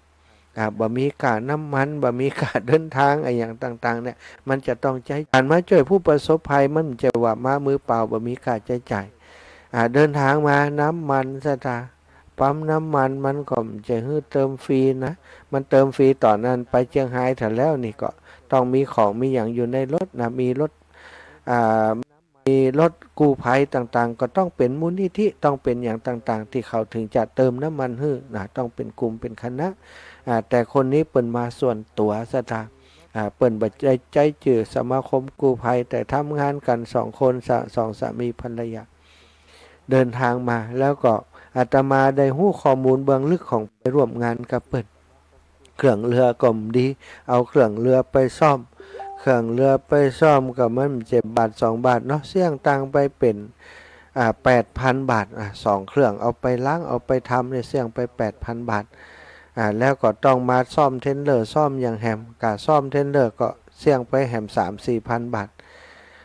อ่า บ่มีก้าน้ำมัน บ่มีก้าเดินตาง อะหยังต่างๆ เนี่ย มันจะต้องใจ๊จ่าย ก๋านมาจ้วยผู้ประสบภัย มันบ่ใจ้ว่ามามือเปล่า บ่มีก้าใจ๊จ่าย อ่า เดินตางมา น้ำมัน ศรัทธา ปั๊มน้ำมันมันก็บ่ใจ้หื้อเติมฟรีนะ มันเติมฟรีต๋อนอันไปเจียงฮายเถิงแล้ว นี่ก็ต้องมีของมีหยังอยู่ในรถนะ มีรถ อ่า มีรถกู้ภัยต่างๆ ก็ต้องเป๋นมูลนิธิ ต้องเป๋นหยังต่างๆ ตี้เขาเถิงจะเติมน้ำมันหื้อนะ ต้องเป๋นกลุ่มเป๋นคณะ อ่า แต่คนนี้เปิ้นมาส่วนตั๋ว ศรัทธา อ่า เปิ้นบ่ใจ้ใจ๊จื้อสมาคมกู้ภัย แต่ทำงานกั๋นสองคน สะ- สองสามีภรรยา เดินตางมา แล้วก็อาตมาได้ฮู้ข้อมูลเบื้องลึกของไปร่วมงานกับเปิ้น เครื่องเรือก็บ่ดี เอาเครื่องเรือไปซ่อม เครื่องเรือไปซ่อมก็มันบ่ใจ้บาทสองบาทเนาะ เสี้ยงตังค์ไปเป๋น อ่า แปดพันบาท อ่า สองเครื่อง เอาไปล้าง เอาไปทำเนี่ย เสี้ยงไปแปดพันบาท อ่า แล้วก็ต้องมาซ่อมเทรลเลอร์ ซ่อมหยังแหม ก้าซ่อมเทรลเลอร์ก็เสี้ยงไปแหมสามสี่พันบาท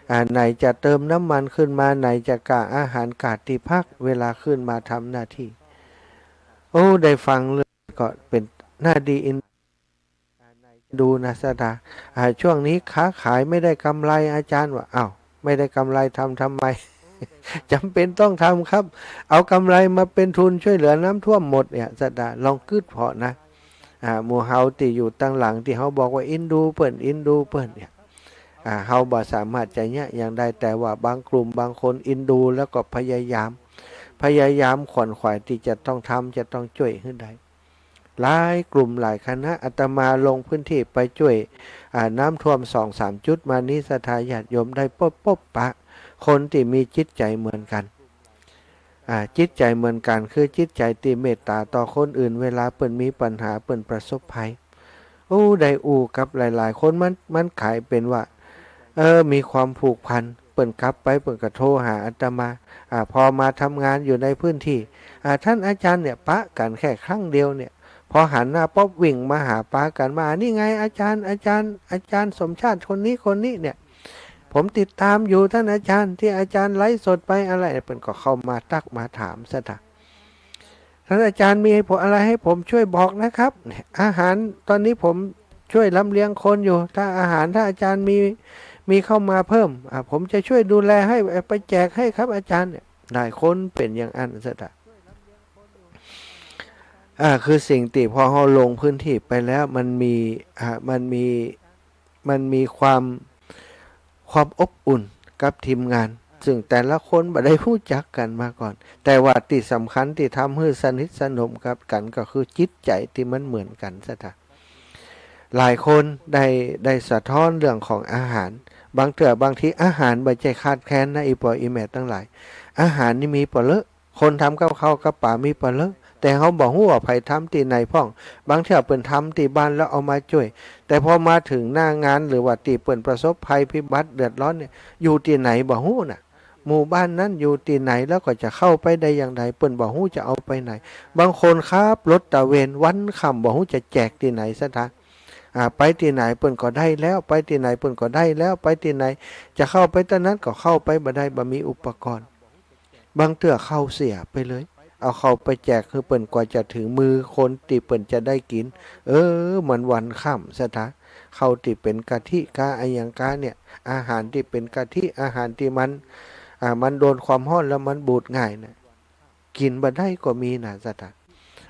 อ่า ไหนจะเติมน้ำมันขึ้นมา ไหนจะก้าอาหาร ก้าตี้พัก เวลาขึ้นมาทำหน้าตี้ โอ้ ได้ฟังเรื่องก็เป๋นหน้าดีเอ็นดูนะ ศรัทธา อ่า ช่วงนี้ค้าขายไม่ได้กำไร อาจารย์ว่า อ้าว ไม่ได้กำไรทำทำไม จ๋ำเป๋นต้องทำครับ เอากำไรมาเป๋นทุนจ้วยเหลือน้ำท่วมหมดเนี่ย ศรัทธา ลองกึ๊ดผ่อนะ อ่า หมู่เฮาตี้อยู่ตังหลังตี้เฮาบอกว่าเอ็นดูเปิ้น เอ็นดูเปิ้นเนี่ย อ่า เฮาบ่สามารถจะเยียะหยังได้ แต่ว่าบางกลุ่มบางคนเอ็นดูแล้วก็พยายาม พยายามขวนขวายตี้จะต้องทำ จะต้องจ้วยหื้อได้ หลายกลุ่มหลายคณะ อาตมาลงพื้นที่ไปจ้วย อ่า น้ำท่วมสองสามจุดมานี้ ศรัทธาญาติโยมได้ปบ ปบปะคนตี้มีจิตใจ๋เหมือนกั๋น อ่า จิตใจ๋เหมือนกั๋น คือจิตใจ๋ตี้เมตต๋าต่อคนอื่น เวลาเปิ้นมีปัญหา เปิ้นประสบภัย โอ้ ได้อู้กับหลายๆ คน มัน มันก๋ายเป๋นว่า เออ มีความผูกพัน เปิ้นกลับไปเปิ้นก็โทรหาอาตมา อ่า พอมาทำงานอยู่ในพื้นที่ อ่า ท่านอาจารย์เนี่ยปะกั๋นแค่ครั้งเดียวเนี่ย พอหันหน้าป๊อบวิ่งมาหาปากั๋นมา นี่ไงอาจารย์ อาจารย์ อาจารย์สมชาติคนนี้ คนนี้เนี่ย ผมติดตามอยู่ท่านอาจารย์ ตี้อาจารย์ไลฟ์สดไปอะไร เปิ้นก็เข้ามาตักมาถาม ศรัทธา ท่านอาจารย์มีให้ผม อะไรให้ผมช่วยบอกนะครับ เนี่ย อาหารตอนนี้ผมช่วยลำเลียงคนอยู่ ถ้าอาหาร ถ้าอาจารย์มี มีเข้ามาเพิ่ม อ่า ผมจะช่วยดูแลให้ ไปแจกให้ครับอาจารย์ เนี่ย หลายคนเป๋นอย่างอั้น ศรัทธา อ่า คือสิ่งตี้พอเฮาลงพื้นที่ไปแล้ว มันมี อ่า มันมี มันมีความ ความอบอุ่นกับทีมงาน ซึ่งแต่ละคนบ่ได้ฮู้จักกั๋นมาก่อน แต่ว่าตี้สำคัญตี้ทำหื้อสนิทสนมกับกั๋นก็คือจิตใจ๋ตี้มันเหมือนกั๋น ศรัทธา หลายคนได้ ได้สะท้อนเรื่องของอาหาร บางเตื้อบางทีอาหารบ่ใจ้ขาดแคลนนะ อี่ป้ออี่แม่ตังหลาย อาหารนี่มีปอเต๊อะ คนทำกับข้าวกับป๋ามีปอเต๊อะ แต่เฮาบ่ฮู้ว่าใผทำตี้ไหนพ่อง บางเตื้อเปิ้นทำตี้บ้านแล้วเอามาจ้วย แต่พอมาเถิงหน้างานหรือว่าตี้เปิ้นประสบภัยพิบัติเดือดร้อนเนี่ย อยู่ตี้ไหนบ่ฮู้น่ะ หมู่บ้านนั้นอยู่ตี้ไหน แล้วก็จะเข้าไปได้อย่างใด เปิ้นบ่ฮู้จะเอาไปไหน บางคนขับรถตระเวนวันค่ำบ่ฮู้จะแจกตี้ไหน ศรัทธา อ่า ไปตี้ไหนเปิ้นก็ได้แล้ว ไปตี้ไหนเปิ้นก็ได้แล้ว ไปตี้ไหน จะเข้าไปตรงนั้นก็เข้าไปบ่ได้ บ่มีอุปกรณ์ บางเตื้อข้าวเสียไปเลย เอาข้าวไปแจกหื้อเปิ้น กว่าจะเถิงมือคนตี้เปิ้นจะได้กิ๋น เออ มันวันค่ำ ศรัทธา ข้าวตี้เป๋นกะทิกาอะหยังกาเนี่ย อาหารตี้เป๋นกะทิ อาหารตี้มัน อ่า มันโดนความฮ้อนแล้วมันบูดง่ายน่ะ กิ๋นบ่ได้ก็มีน่ะ ศรัทธา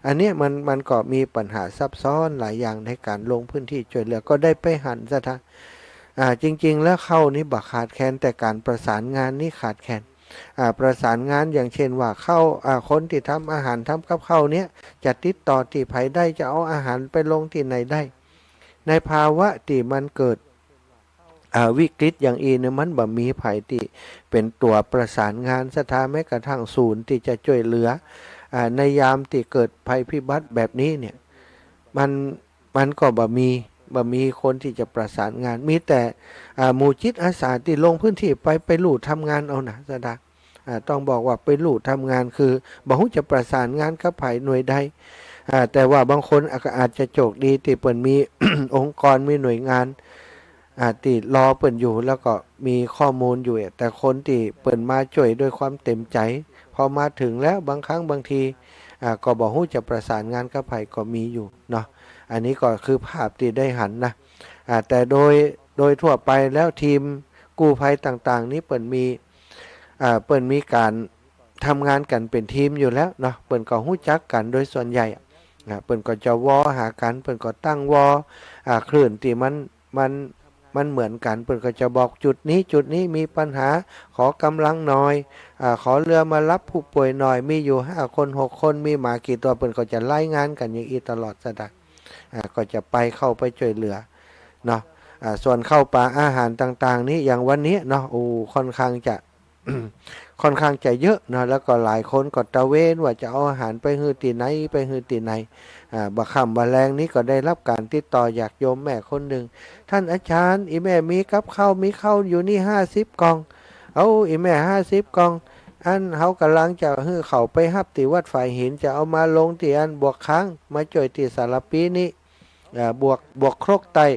อันเนี้ยมัน มันก็มีปัญหาซับซ้อนหลายอย่างในก๋านลงพื้นที่จ้วยเหลือ ก็ได้ไปหัน ศรัทธา อ่า จริงๆ แล้วข้าวนี่บ่ขาดแคลน แต่ก๋านประสานงานนี่ขาดแคลน อ่า ประสานงานอย่างเช่นว่าข้าว อ่า คนตี้ทำอาหาร ทำกับข้าวเนี่ย จะติดต่อตี้ใผได้ จะเอาอาหารไปลงตี้ไหนได้ ในภาวะตี้มันเกิด อ่า วิกฤตอย่างอี้เนี่ย มันบ่มีใผตี้เป๋นตั๋วประสานงาน ศรัทธา แม้กระทั่งศูนย์ตี้จะจ้วยเหลือ อ่า ในยามตี้เกิดภัยพิบัติแบบนี้เนี่ย มัน มันก็บ่มี บ่มีคนตี้จะประสานงาน มีแต่ อ่า หมู่จิตอาสาตี้ลงพื้นที่ไป ไปลู่ทำงานเอาน่ะ ศรัทธา อ่า ต้องบอกว่าไปลู่ทำงาน คือบ่ฮู้จะประสานงานกับใผหน่วยใด อ่า แต่ว่าบางคนอาจ อาจจะโชคดีตี้เปิ้นมี องค์กร มีหน่วยงาน อ่า ตี้รอเปิ้นอยู่ แล้วก็มีข้อมูลอยู่ แต่คนตี้เปิ้นมาจ้วยด้วยความเต็มใจ๋ พอมาเถิงแล้วบางครั้งบางที อ่า ก็บ่ฮู้จะประสานงานกับใผก็มีอยู่เนาะ อันนี้ก็คือภาพตี้ได้หันนะ อ่า แต่โดย โดยทั่วไปแล้วทีมกู้ภัยต่างๆ นี้เปิ้นมี อ่า เปิ้นมีก๋านทำงานกั๋นเป๋นทีมอยู่แล้วเนาะ เปิ้นก็ฮู้จักกั๋นโดยส่วนใหญ่อะ อ่า เปิ้นก็จะวอหากั๋น เปิ้นก็ตั้งวอ อ่า คลื่นตี้มัน มัน มันเหมือนกั๋น เปิ้นก็จะบอกจุดนี้ จุดนี้มีปัญหา ขอก๋ำลังหน่อย อ่า ขอเรือมารับผู้ป่วยหน่อย มีอยู่ห้าคน หกคน มีหมากี่ตั๋ว เปิ้นก็จะรายงานกั๋นอย่างอี้ตลอดสะดัก อ่า ก็จะไปเข้าไปจ้วยเหลือเนาะ อ่า ส่วนข้าวป๋าอาหารต่างๆ นี้ อย่างวันนี้เนาะ โอ้ ค่อนข้างจะ ค่อนข้างจะเยอะเนาะ แล้วก็หลายคนก็ตระเวนว่าจะเอาอาหารไปหื้อตี้ไหน ไปหื้อตี้ไหน อ่า บ่าค่ำบ่าแลงนี้ก็ได้รับก๋านติดต่อจากโยมแม่คนนึ่ง "ท่านอาจ๋ารย์ อี่แม่มีกับข้าว มีข้าวอยู่นี่ห้าสิบกล่อง" "เอ้า อี่แม่ ห้าสิบกล่อง อันเฮาก่ำลังจะหื้อเข้าไปฮับตี้วัดฝายหิน จะเอามาลงตี้อันบวกค้าง มาจ้วยตี้สารภีนี้ อ่า บวก บวกครกใต้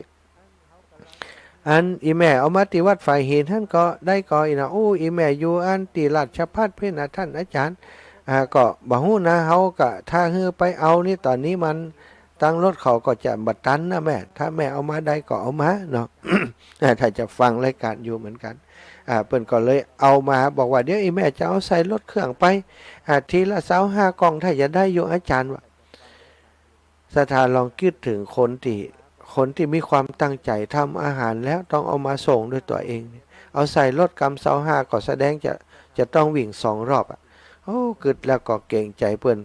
อันอี่แม่เอามาตี้วัดฝายหินหั้นก็ได้ก่อ อี่นะ โอ้ อี่แม่อยู่อันตี้ราชภัฏเพ่นนะท่านอาจ๋ารย์ อ่า ก็บ่ฮู้นะ เฮาก็ถ้าหื้อไปเอานี่ ต๋อนนี้มัน ตังรถเขาก็จะบ่ตันนะแม่ ถ้าแม่เอามาได้ก็เอามาเนาะ" อ่า ถ้าจะฟังรายก๋านอยู่เหมือนกั๋น อ่า เปิ้นก็เลยเอามา บอกว่า "เดี๋ยวอี่แม่จะเอาใส่รถเครื่องไป อ่า ทีละซาวห้ากล่อง ถ้าจะได้อยู่อาจ๋ารย์" ว่า ศรัทธาลองกึ๊ดเถิงคนตี้ คนตี้มีความตั้งใจ๋ทำอาหารแล้วต้องเอามาส่งด้วยตั๋วเอง เอาใส่รถกำซาวห้าก็แสดงจะ จะต้องวิ่งสองรอบอะ โอ้ กึ๊ดแล้วก็เกรงใจ๋เปิ้น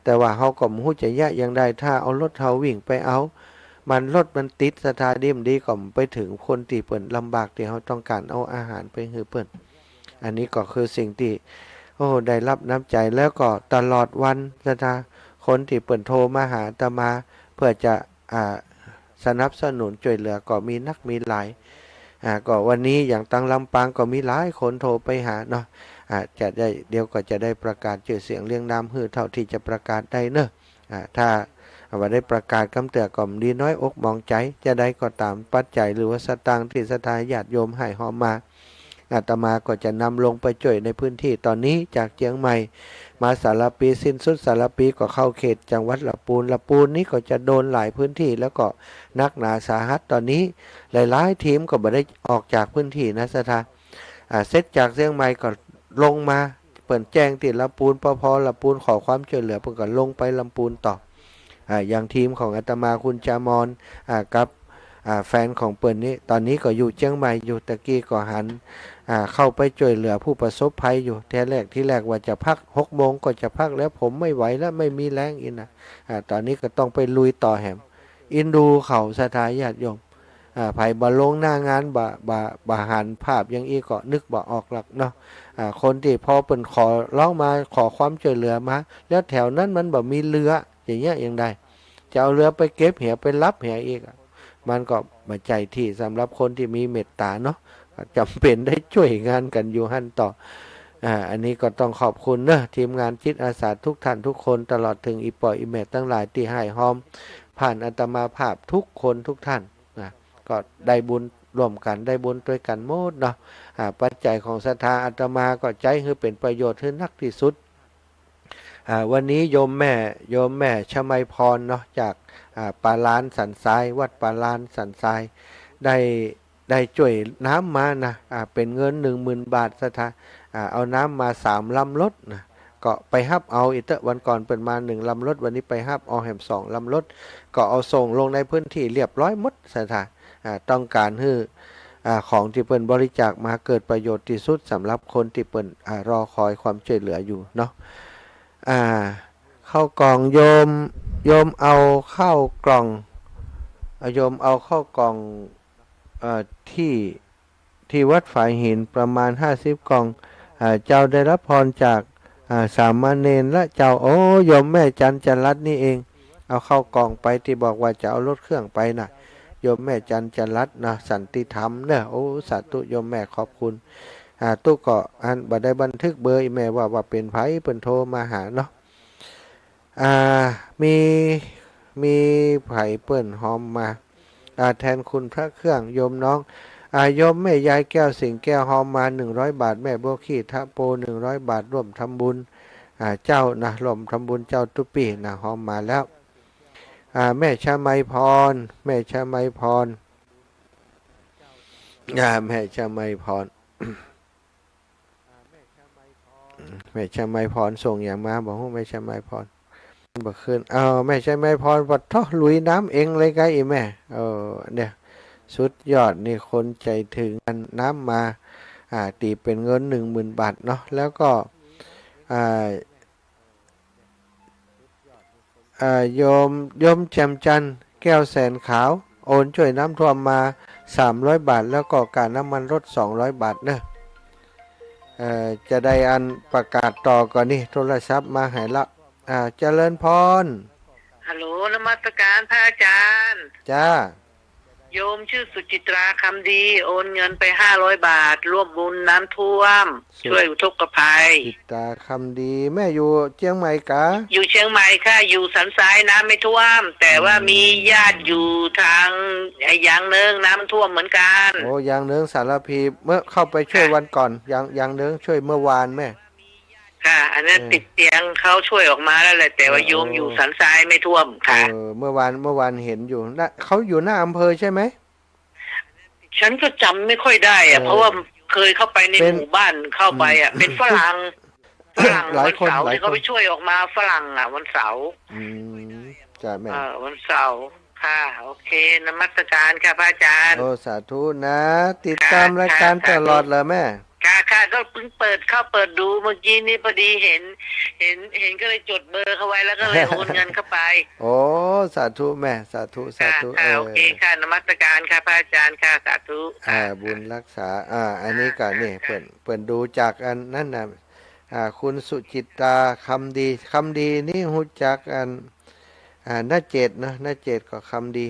แต่ว่าเฮาก็บ่ฮู้จะเยียะอย่างใด ถ้าเอารถเฮาวิ่งไปเอา มันรถมันติด ศรัทธา ดีบ่ดีก็บ่ไปเถิงคนตี้เปิ้นลำบาก ตี้เฮาต้องก๋านเอาอาหารไปหื้อเปิ้น อันนี้ก็คือสิ่งตี้ โอ้ ได้รับน้ำใจ๋ แล้วก็ตลอดวันศรัทธา คนตี้เปิ้นโทรมาหาอาตมา เพื่อจะ อ่า สนับสนุนจ้วยเหลือก็มีนักมีหลาย อ่า ก็วันนี้อย่างตังลำปางก็มีหลายคนโทรไปหาเนาะ อ่า จะได้ เดี๋ยวก็จะได้ประกาศจื้อเสียงเรียงนามหื้อเท่าตี้จะประกาศได้เนาะ อ่า ถ้าว่าได้ประกาศกำเตื้อก็บ่ดี น้อยอกหมองใจ๋ จะใดก็ต๋าม ปัจจัยหรือว่าสตางค์ตี้ศรัทธาญาติโยมให้ฮอมมา อาตมาก็จะนำลงไปจ้วยในพื้นตี้ ต๋อนนี้จากเจียงใหม่มาสารภี สิ้นสุดสารภีก็เข้าเขตจังหวัดละปูน ละปูนนี้ก็จะโดนหลายพื้นตี้ แล้วก็หนักหนาสาหัส ต๋อนนี้หลายๆ ทีมก็บ่ได้ออกจากพื้นตี้นะศรัทธา อ่า เสร็จจากเจียงใหม่ก็ลงมา เปิ้นแจ้งตี้ละปูน ปภ ละปูนขอความจ้วยเหลือ เปิ้นก็ลงไปละปูนต่อ อ่า อย่างทีมของอาตมาคุณจามอน อ่า กับ อ่า แฟนของเปิ้นนี้ ต๋อนนี้ก็อยู่เจียงใหม่อยู่ ตะกี้ก็หัน อ่า เข้าไปจ้วยเหลือผู้ประสบภัยอยู่ ทีแรก ทีแรกว่าจะพัก หกโมงก็จะพักแล้ว ผมไม่ไหวแล้ว ไม่มีแรง อี้นะ อ่า ต๋อนนี้ก็ต้องไปลุยต่อแหม เอ็นดูเขาศรัทธาญาติโยม อ่า ใผบ่ลงหน้างาน บ่ บ่ บ่หันภาพอย่างอี้ก็นึกบ่ออกหรอกเนาะ อ่า คนตี้พอเปิ้นขอร้องมา ขอความจ้วยเหลือมา แล้วแถวนั้นมันบ่มีเรือ อย่างเยียะอย่างใด จะเอาเรือไปเก็บเหีย ไปฮับเหียอีกอะ มันก็บ่ใจ้ตี้สำหรับคนตี้มีเมตต๋าเนาะ จ๋ำเป๋นได้จ้วยงานกั๋นอยู่หั้นต่อ อ่า อันนี้ก็ต้องขอบคุณเนาะ ทีมงานจิตอาสาทุกท่านทุกคน ตลอดเถิงอี่ป้ออี่แม่ตังหลายตี้ให้ฮอม ผ่านอาตมาภาพทุกคนทุกท่านนะ ก็ได้บุญร่วมกั๋น ได้บุญตวยกั๋นหมดเนาะ อ่า ปัจจัยของศรัทธาอาตมาก็ใจ๊หื้อเป๋นประโยชน์หื้อนักตี้สุด อ่า วันนี้โยมแม่ โยมแม่ชมัยพรเนาะ จาก อ่า ป่าลานสันทราย วัดป่าลานสันทราย ได้ ได้จ้วยน้ำมานะ อ่า เป๋นเงินหนึ่งหมื่นบาทศรัทธา อ่า เอาน้ำมาสามลำรถนะ ก็ไปฮับเอาอีกเต๊อะ วันก่อนเปิ้นมาหนึ่งลำรถ วันนี้ไปฮับเอาแหมสองลำรถ ก็เอาส่งลงในพื้นตี้เรียบร้อยหมดศรัทธา อ่า ต้องก๋านหื้อ อ่า ของตี้เปิ้นบริจาคมาเกิดประโยชน์ตี้สุดสำหรับคนตี้เปิ้น อ่า รอคอยความจ้วยเหลืออยู่เนาะ อ่า ข้าวกล่อง โยม โยมเอาข้าวกล่อง อ่า โยมเอาข้าวกล่อง เอ่อ ตี้ ตี้วัดฝายหินประมาณห้าสิบกล่อง อ่า เจ้าได้รับพรจาก อ่า สามเณรละเจ้า โอ้ โยมแม่จันจรัตน์นี่เอง เอาข้าวกล่องไปตี้บอกว่าจะเอารถเครื่องไปน่ะ โยมแม่จันจรัตน์นะ สันติธรรมเนอะ โอ้ สาธุโยมแม่ ขอบคุณ อ่า ตุ๊ก็อันบ่ได้บันทึกเบอร์ อี่แม่ว่า ว่าเป๋นใผเปิ้นโทรมาหาเนาะ อ่า มี มีใผเปิ้นฮอมมา อ่า แทนคุณพระเครื่อง โยมน้อง อ่า โยมแม่ยายแก้ว สิงห์แก้ว ฮอมมา หนึ่งร้อยบาท แม่บัวขี้ ทะโป หนึ่งร้อยบาท ร่วมทำบุญ อ่า เจ้านะ ร่วมทำบุญเจ้าตุ๊ปี้นะ ฮอมมาแล้ว อ่า แม่ชมัยพร แม่ชมัยพร อ่า แม่ชมัยพร แม่ชมัยพรส่งหยังมา บ่ฮู้ แม่ชมัยพร บ่ขึ้น เอา แม่ชมัยพร ปะโท้ ลุยน้ำเองเลยไก อีแม่ เออ เนี่ย สุดยอดนี่ คนใจ๋ถึง อันน้ำมา อ่า ตี๋เป๋นเงิน หนึ่งหมื่นบาทเนาะ แล้วก็ อ่า อ่า โยม โยมแจ่มจันทร์ แก้วแสนขาว โอนจ้วยน้ำท่วมมา สามร้อยบาท แล้วก็ค่าน้ำมันรถ สองร้อยบาทเนาะ เอ่อ จะได้อันประกาศต่อก่อนนี่ โทรศัพท์มาหาละ อ่า เจริญพร ฮัลโหล นมัสการพระอาจารย์ จ้า โยมชื่อสุจิตรา คำดี โอนเงินไป ห้าร้อยบาท ร่วมบุญน้ำท่วม สุ ช่วยอุทกภัย จิตรา คำดี แม่อยู่เจียงใหม่กา อยู่เชียงใหม่ค่ะ อยู่สันทรายน้ำไม่ท่วม แต่ว่า อืม มีญาติอยู่ทาง ไอ้ ยางเนิ้ง น้ำท่วมเหมือนกัน โอ้ ยางเนิ้ง สารพี เมื่อเข้าไปช่วย ค่ะ วันก่อน ยาง ยางเนิ้งช่วยเมื่อวานแม่ ค่ะ อันนั้น เออ ติดเตียง เขาช่วยออกมาแล้วแหละ แต่ว่า เออ โยมอยู่ โอ้ สันทรายไม่ท่วมค่ะ เออ เมื่อวาน เมื่อวานเห็นอยู่นะ เขาอยู่หน้าอำเภอใช่ไหม ฉันก็จำไม่ค่อยได้อะ เออ เพราะว่าเคยเข้าไปใน เป็น หมู่บ้าน เข้าไปอะ อืม เป็นฝรั่ง ฝรั่ง หลายคน วันเสาร์ หลายคน ที่เขาไปช่วยออกมา ฝรั่งอะ วันเสาร์ อืม จ้ะแม่ เออ วันเสาร์ ค่ะ โอเค นมัสการค่ะพระอาจารย์ โอ้ สาธุนะ ติดตาม ค่ะ รายการ ค่ะ สาธุ ตลอดเลยแม่ ค่ะ ค่ะ ก็เพิ่งเปิด เข้าเปิดดูเมื่อกี้นี้ พอดีเห็น เห็น เห็นก็เลยจดเบอร์เขาไว้ แล้วก็เลยโอนเงินเข้าไป โอ้ สาธุแม่ สาธุ ค่ะ สาธุ ค่ะ เออ โอเคค่ะ นมัสการค่ะพระอาจารย์ค่ะ สาธุ อ่า ค่ะ บุญรักษา อ่า อันนี้ก็ ค่ะ นี่ ค่ะ เปิ้น เปิ้นดูจากอันนั้นน่ะ อ่า คุณสุจิตรา คำดี คำดีนี่ฮู้จักอัน อ่า น้าเจตเนาะ น้าเจตก็คำดี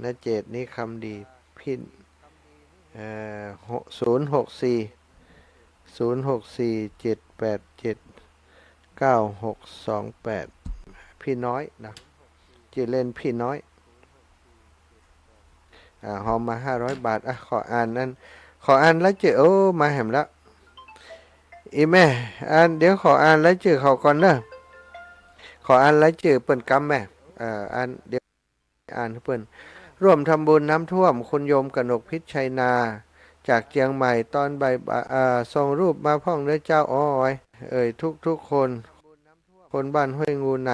น้าเจตนี่คำดี พี่ เอ่อ หก ศูนย์หกสี่ ศูนย์หกสี่ เจ็ดแปดเจ็ด เก้าหกสองแปด พี่น้อยนะ จื้อเล่นพี่น้อย อ่า ฮอมมา ห้าร้อยบาท อ่ะ ขออ่านนั้น ขออ่านรายจื้อ โอ้ มาแหมละ อีแม่ อ่าน เดี๋ยวขออ่านรายจื้อเขาก่อนเนอะ ขออ่านรายจื้อเปิ้นกำแม่ เอ่อ อ่าน เดี๋ยว อ่านหื้อเปิ้น ร่วมทำบุญน้ำท่วม คุณโยมกนกพิชชัยนา จากเจียงใหม่ ตอนบ่ายๆ อ่า ส่งรูปมาพ่องเน้อเจ้า อ้อย เอ่ย ทุกๆ คน คนบ้านห้วยงูใน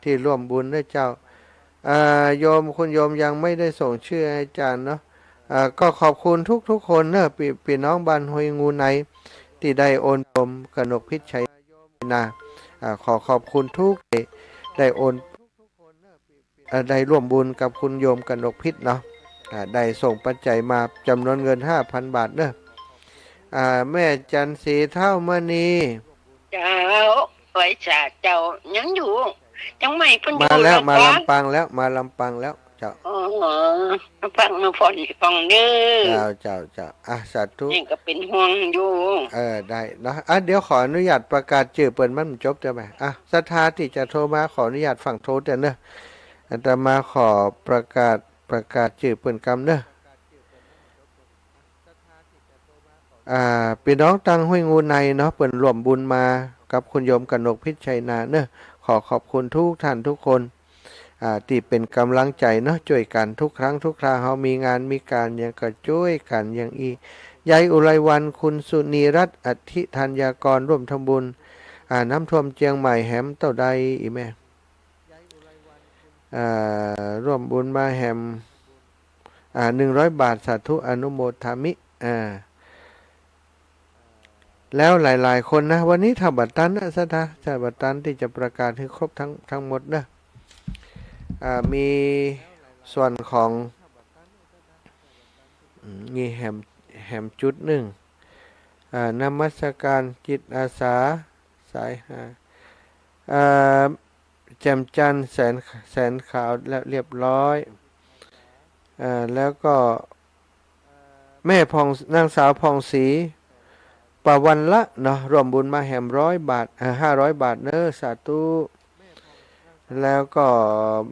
ที่ร่วมบุญเน้อเจ้า อ่า โยม คุณโยมยังไม่ได้ส่งชื่อให้อาจารย์เนาะ อ่า ก็ขอบคุณทุกๆ คนเนอะ ปี้ ปี้น้องบ้านห้วยงูใน ที่ได้โอน โยมกนกพิชชัยนา อ่า ขอขอบคุณทุก ได้โอน เอ่อ ได้ร่วมบุญกับคุณโยมกนกพิชเนาะ อ่า ได้ส่งปัจจัยมาจ๋ำนวนเงิน ห้าพันบาทเนอะ อ่า แม่จันทร์ศรีเท้ามณี เจ้า ไหว้สาเจ้า ยังอยู่ ยังไม่พ้น มาแล้ว อยู่ มาลำปางแล้ว มาลำปางแล้ว เจ้า อ๋อ มาพักมาผ่อนฟังเด้อ เจ้า เจ้า เจ้า อ่ะ สาธุ นี่ก็เป็นห่วงอยู่ เออ ได้เนาะ อ่ะ เดี๋ยวขออนุญาตประกาศจื้อเปิ้นมันจบได้ไหม อ่ะ ศรัทธาที่จะโทรมา ขออนุญาตฟังโทรเด้อเนอะ อาตมาขอประกาศ ประกาศจื้อเปิ้นกำเนอะ อ่า ปี้น้องตังห้วยงูในเนาะ เปิ้นร่วมบุญมากับคุณโยมกนกพิชชัยนาเนอะ ขอขอบคุณทุกท่านทุกคน อ่า ตี้เป๋นก๋ำลังใจ๋เนาะ จ้วยกั๋นทุกครั้งทุกครา เฮามีงานมีก๋านหยังก็จ้วยกั๋นอย่างอี้ ยายอุไรวรรณ คุณสุนีรัตน์ อธิธัญญากร ร่วมทำบุญ อ่า น้ำท่วมเจียงใหม่แหมเต้าใด อีแม่ อ่า ร่วมบุญมาแหม อ่า หนึ่งร้อยบาท สาธุ อนุโมทามิ อ่า แล้วหลายๆ คนนะ วันนี้ถ้าบ่ตันนะ ศรัทธา ถ้าบ่ตันตี้จะประกาศหื้อครบทั้ง ทั้งหมดนะ อ่า มีส่วนของ อืม มีแหม แหมจุดนึ่ง อ่า นมัสการจิตอาสา สายห้า อ่า แจ่มจันทร์ แสน แสนขาว แล้วเรียบร้อย อ่า แล้วก็แม่ผ่อง นางสาวผ่องศรี ปวันละเนาะ ร่วมบุญมาแหมร้อยบาท อ่า ห้าร้อยบาทเนอะ สาธุ แล้วก็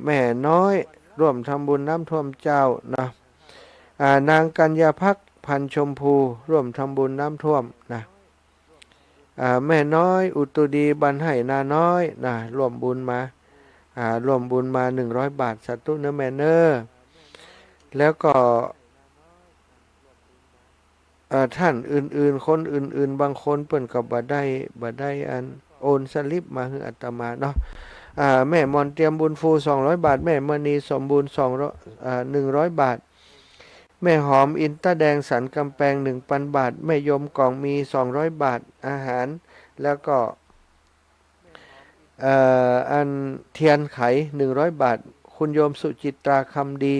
แม่น้อย ร่วมทำบุญน้ำท่วมเจ้านะ อ่า นางกัญญาภักดิ์ พันชมพู ร่วมทำบุญน้ำท่วมนะ อ่า แม่น้อยอุตุดี บ้านไฮ่นาน้อยนะ ร่วมบุญมา อ่า ร่วมบุญมาหนึ่งร้อยบาท สาธุเน้อแม่เน้อ แล้วก็ เอ่อ ท่านอื่นๆ คนอื่นๆ บางคนเปิ้นก็บ่ได้ บ่ได้อันโอนสลิปมาหื้ออาตมาเนาะ อ่า แม่มอนเตรียมบุญฟู สองร้อยบาท แม่มณีสมบูรณ์ สองร้อย อ่า หนึ่งร้อยบาท แม่หอมอินตาแดงสันกำแปง หนึ่งปันบาท แม่ยมกองมี สองร้อยบาท อาหาร แล้วก็ เอ่อ อันเทียนไข หนึ่งร้อยบาท คุณโยมสุจิตราคำดี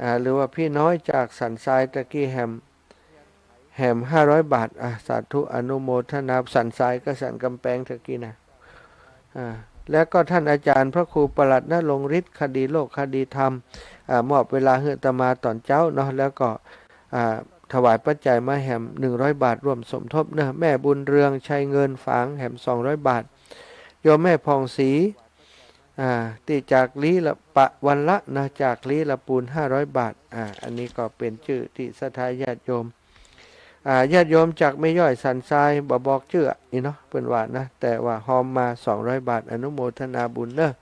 อ่า หรือว่าพี่น้อยจากสันทรายตะกี้แหม แหม ห้าร้อยบาท อ่ะ สาธุอนุโมทนา สันทรายกับสันกำแปงตะกี้นะ อ่า แล้วก็ท่านอาจารย์พระครูประหลัดณรงค์ฤทธิ์ คดีโลกคดีธรรม อ่า มอบเวลาหื้ออาตมาต๋อนเจ๊าเนาะ แล้วก็ อ่า ถวายปัจจัยมาแหม หนึ่งร้อยบาท ร่วมสมทบเนาะ แม่บุญเรืองชัยเงินฝางแหม สองร้อยบาท โยมแม่ผ่องศรี อ่า ตี้จากลี้ละ ปะวันละนะ จากลี้ละปูน ห้าร้อยบาท อ่า อันนี้ก็เป๋นจื้อตี้ศรัทธาญาติโยม อ่า ญาติโยมจากแม่ย้อยสันทราย บ่บอกจื้อนี่เนาะ เปิ้นว่านะ แต่ว่าฮอมมา สองร้อยบาท อนุโมทนาบุญเนาะ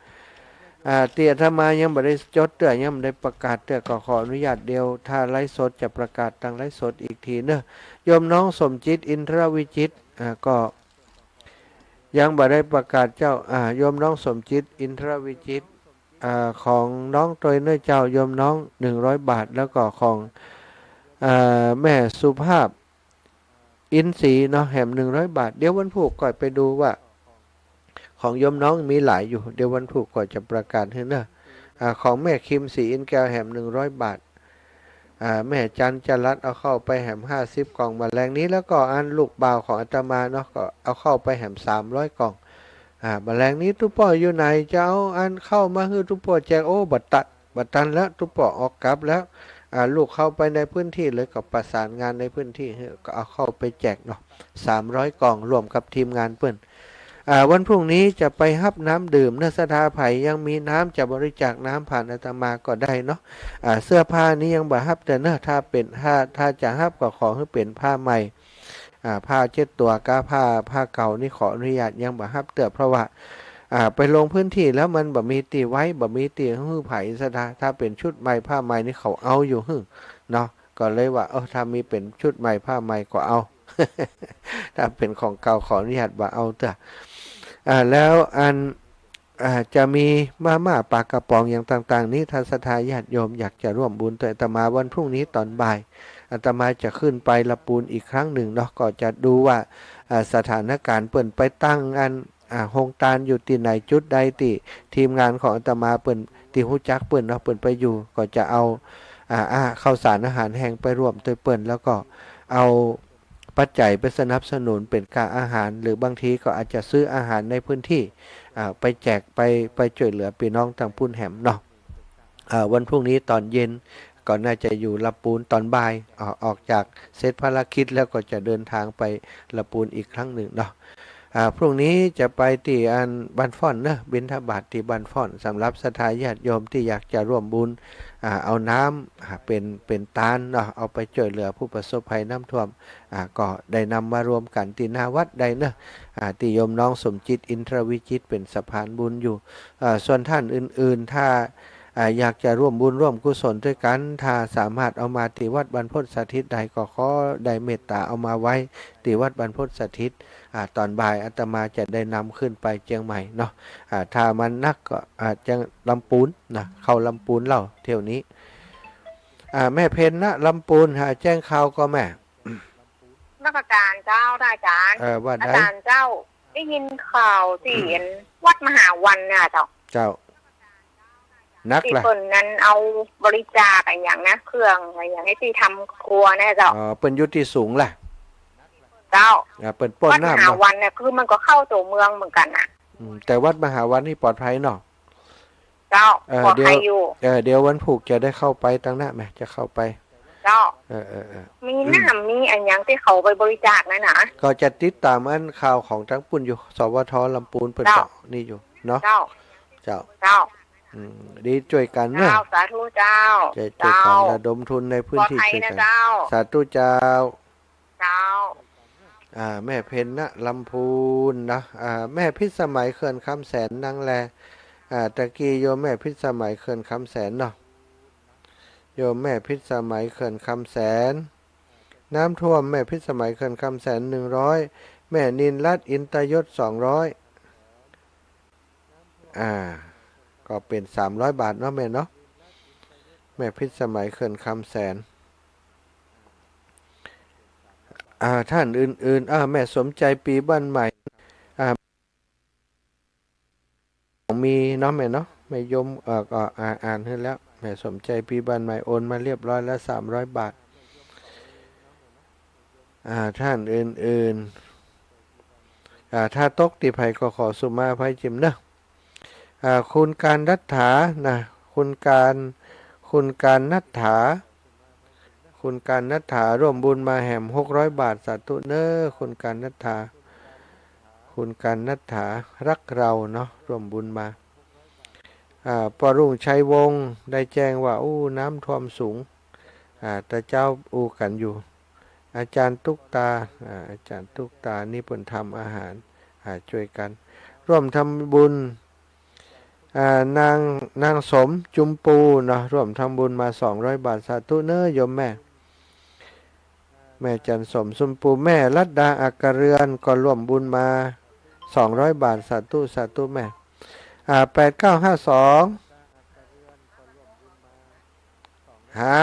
อ่า ตี้อาตมายังบ่ได้จดเตื้อ ยังบ่ได้ประกาศเตื้อ ก็ขออนุญาตเดี๋ยว ถ้าไลฟ์สดจะประกาศตางไลฟ์สดอีกทีเนาะ โยมน้องสมจิต อินทรวิจิตร อ่า ก็ ยังบ่ได้ประกาศเจ้า อ่า โยมน้องสมจิต อินทรวิจิตร อ่า ของน้องตวยเน้อเจ้า โยมน้อง หนึ่งร้อยบาท แล้วก็ของ อ่า แม่สุภาพ อินทรีเนาะ แหม หนึ่งร้อยบาท เดี๋ยววันพูกก่อยไปดูว่า ของโยมน้องมีหลายอยู่ เดี๋ยววันพูกก่อยจะประกาศหื้อเนาะ อ่า ของแม่คิม ศรีอินแก้ว แหม หนึ่งร้อยบาท อ่า แม่จันจรัสเอาเข้าไปแหม ห้าสิบกล่อง บ่าแลงนี้ แล้วก็อันลูกบ่าวของอาตมาเนาะ ก็เอาเข้าไปแหม สามร้อยกล่อง อ่า บ่าแลงนี้ตุ๊ป้ออยู่ไหน จะเอาอันเข้ามาหื้อตุ๊ป้อแจก โอ้ บ่ตัน บ่ตันแล้ว ตุ๊ป้อออกกลับแล้ว อ่า ลูกเข้าไปในพื้นที่เลย ก็ประสานงานในพื้นที่หื้อ ก็เอาเข้าไปแจกเนาะ สามร้อยกล่อง ร่วมกับทีมงานเปิ้น อ่า วันพรุ่งนี้จะไปฮับน้ำดื่มเนาะ ศรัทธาใผยังมีน้ำจะบริจาคน้ำผ่านอาตมาก็ได้เนาะ อ่า เสื้อผ้านี้ยังบ่ฮับเตื้อเนาะ ถ้าเป๋น ถ้า ถ้าจะฮับก็ขอหื้อเป๋นผ้าใหม่ อ่า ผ้าเช็ดตั๋วกับผ้า ผ้าเก่านี่ขออนุญาตยังบ่ฮับเตื้อ เพราะว่า อ่า ไปลงพื้นที่แล้วมันบ่มีตี้ไว้ บ่มีตี้หื้อใผ ศรัทธา ถ้าเป๋นชุดใหม่ผ้าใหม่นี่เขาเอาอยู่หื้อเนาะ ก็เลยว่า เออ ถ้ามีเป๋นชุดใหม่ผ้าใหม่ก็เอา ถ้าเป๋นของเก่าขออนุญาตบ่เอาเตื้อ อ่า แล้วอัน อ่า จะมีมาม่าปลากระป๋องอย่างต่างๆ นี้ ถ้าศรัทธาญาติโยมอยากจะร่วมบุญตวยอาตมา วันพรุ่งนี้ตอนบ่าย อาตมาจะขึ้นไปละปูนอีกครั้งหนึ่งเนาะ ก็จะดูว่า อ่า สถานการณ์เปิ้นไปตั้งอัน อ่า โฮงตานอยู่ตี้ไหนจุดใดตี้ทีมงานของอาตมาเปิ้นตี้ฮู้จักเปิ้นเนาะ เปิ้นไปอยู่ ก็จะเอา อ่า อ่า ข้าวสารอาหารแห้งไปร่วมตวยเปิ้น แล้วก็เอา ปัจจัยไปสนับสนุนเป๋นค่าอาหาร หรือบางทีก็อาจจะซื้ออาหารในพื้นที่ อ่า ไปแจก ไป ไปจ้วยเหลือปี้น้องตางปู้นแหมเนาะ อ่า วันพรุ่งนี้ตอนเย็นก็น่าจะอยู่ละปูนตอนบ่าย อ่า ออกจากเสร็จภารกิจแล้วก็จะเดินทางไปละปูนอีกครั้งหนึ่งเนาะ อ่า พรุ่งนี้จะไปตี้อันบ้านฟ้อนเนาะ บิณฑบาตตี้บ้านฟ้อน สำหรับศรัทธาญาติโยมตี้อยากจะร่วมบุญ อ่า เอาน้ำ อ่า เป๋น เป๋นตานเนาะ เอาไปจ้วยเหลือผู้ประสบภัยน้ำท่วม อ่า ก็ได้นำมารวมกั๋นตี้หน้าวัดได้เนาะ อ่า ตี้โยมน้องสมจิต อินทรวิจิตร เป๋นสะพานบุญอยู่ อ่า ส่วนท่านอื่นๆ ถ้า อ่า อยากจะร่วมบุญร่วมกุศลตวยกั๋น ถ้าสามารถเอามาตี้วัดบรรพตสถิตได้ก็ขอได้เมตตาเอามาไว้ตี้วัดบรรพตสถิต อ่า ตอนบ่ายอาตมาจะได้นำขึ้นไปเจียงใหม่เนาะ อ่า ถ้ามันนักก็ อ่า เจียงลำปูนนะ เข้าลำปูนเล่าเที่ยวนี้ อ่า แม่เพ็ญนะ ลำปูน อ่า แจ้งข่าวก่อแม่ นมัสก๋านเจ้า ท่านอาจ๋ารย์ เออ ว่าได อาจ๋ารย์เจ้า ได้ยินข่าวตี้วัดมหาวันเนี่ยเจ้า เจ้า นัก ตี้ละ เปิ้นนั้นเอาบริจาคอะหยังนะ เครื่องอะหยังไอ้ตี้ทำครัวนะเจ้า อ๋อ เปิ้นอยู่ตี้สูงละ เจ้า อ่า เปิ้นป้นน้ำ วัดมหาวันเนี่ย คือมันก็เข้าตั๋วเมืองเหมือนกั๋นน่ะ อืม แต่วัดมหาวันนี่ปลอดภัยเนาะ เจ้า เออ ปลอดภัยอยู่ เดี๋ยว เออ เดี๋ยววันพูกจะได้เข้าไปตางนั้นแหม จะเข้าไป เจ้า เออ เออ เออ มีน้ำ มีอะหยังตี้เขาไปบริจาคนั่นน่ะ ก็จะติดต๋ามอันข่าวของตางปู้นอยู่ สวท ลำปูนเปิ้น เจ้า ก็นี่อยู่เนาะ เจ้า เจ้า เจ้า อืม ดี จ้วยกั๋นเนาะ เจ้า สาธุเจ้า จ้วย จ้วยกั๋น เจ้า ระดมทุนในพื้นที่ ปลอดภัย จ้วยกั๋น นะเจ้า สาธุเจ้า เจ้า อ่า แม่เพ็ญณลำพูนนะ อ่า แม่พิสมัยเขื่อนคำแสนนั่นแหละ อ่า ตะกี้โยมแม่พิสมัยเขื่อนคำแสนเนาะ โยมแม่พิสมัยเขื่อนคำแสน น้ำท่วมแม่พิสมัยเขื่อนคำแสน หนึ่งร้อย แม่นินรัตน์อินตยศ สองร้อย อ่า ก็เป๋น สามร้อยบาทเนาะแม่เนาะ แม่พิสมัยเขื่อนคำแสน อ่า ท่านอื่นๆ อ่า แม่สมใจปีบ้านใหม่ อ่า มีเนาะแม่เนาะ แม่ยม เอ่อ ก็อ่า อ่านหื้อแล้ว แม่สมใจปีบ้านใหม่โอนมาเรียบร้อยแล้ว สามร้อยบาท อ่า ท่านอื่นๆ อ่า ถ้าตกตี้ใผก็ขอสุมาอภัยจิ๋มเนาะ อ่า คุณการณัฐฐานะ คุณการ คุณการณัฐฐา คุณการณัฐฐาร่วมบุญมาแหม หกร้อยบาท สาธุเน้อ คุณการณัฐฐา คุณการณัฐฐารักเราเนาะ ร่วมบุญมา อ่า ป้อรุ่งชัยวงศ์ได้แจ้งว่า อู้ น้ำท่วมสูง อ่า ตะเจ๊าอู้กั๋นอยู่ อาจารย์ตุ๊กตา อ่า อาจารย์ตุ๊กตานี่เปิ้นทำอาหาร อ่า จ้วยกั๋น ร่วมทำบุญ อ่า นาง นางสมจุมปูเนาะ ร่วมทำบุญมา สองร้อยบาท สาธุเน้อโยมแม่ แม่จันสมจุมปู แม่รัตดาอักกะเรือนก็ร่วมบุญมา สองร้อยบาท สาธุ สาธุแม่ อ่า แปดเก้าห้าสอง หา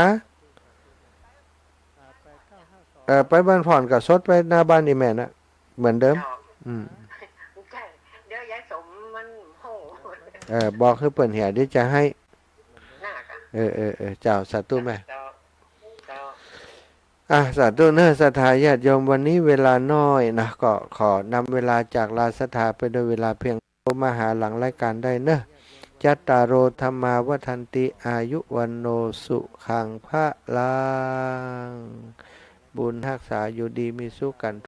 เอ่อ ไปบ้านพ่อนก็สดไปหน้าบ้านอี่แม่นะ เหมือนเดิม เจ้า อืม เดี๋ยวยายสมมันโห เออ บอกหื้อเปิ้นเหีย เดี๋ยวจะหื้อ น่าจะ เออ เออ เออ เจ้า สาธุแม่ เจ้า เจ้า อ่ะ สาธุเน้อ ศรัทธาญาติโยม วันนี้เวลาน้อยนะ ก็ขอนำเวลาจากลาศรัทธาไปด้วยเวลาเพียง มาหาหลังรายก๋านได้เน้อ จัตตาโร ธัมมา วัฑฒันติ อายุ วัณโณ สุขัง พะลัง บุญฮักษาอยู่ดีมีสุขกั๋น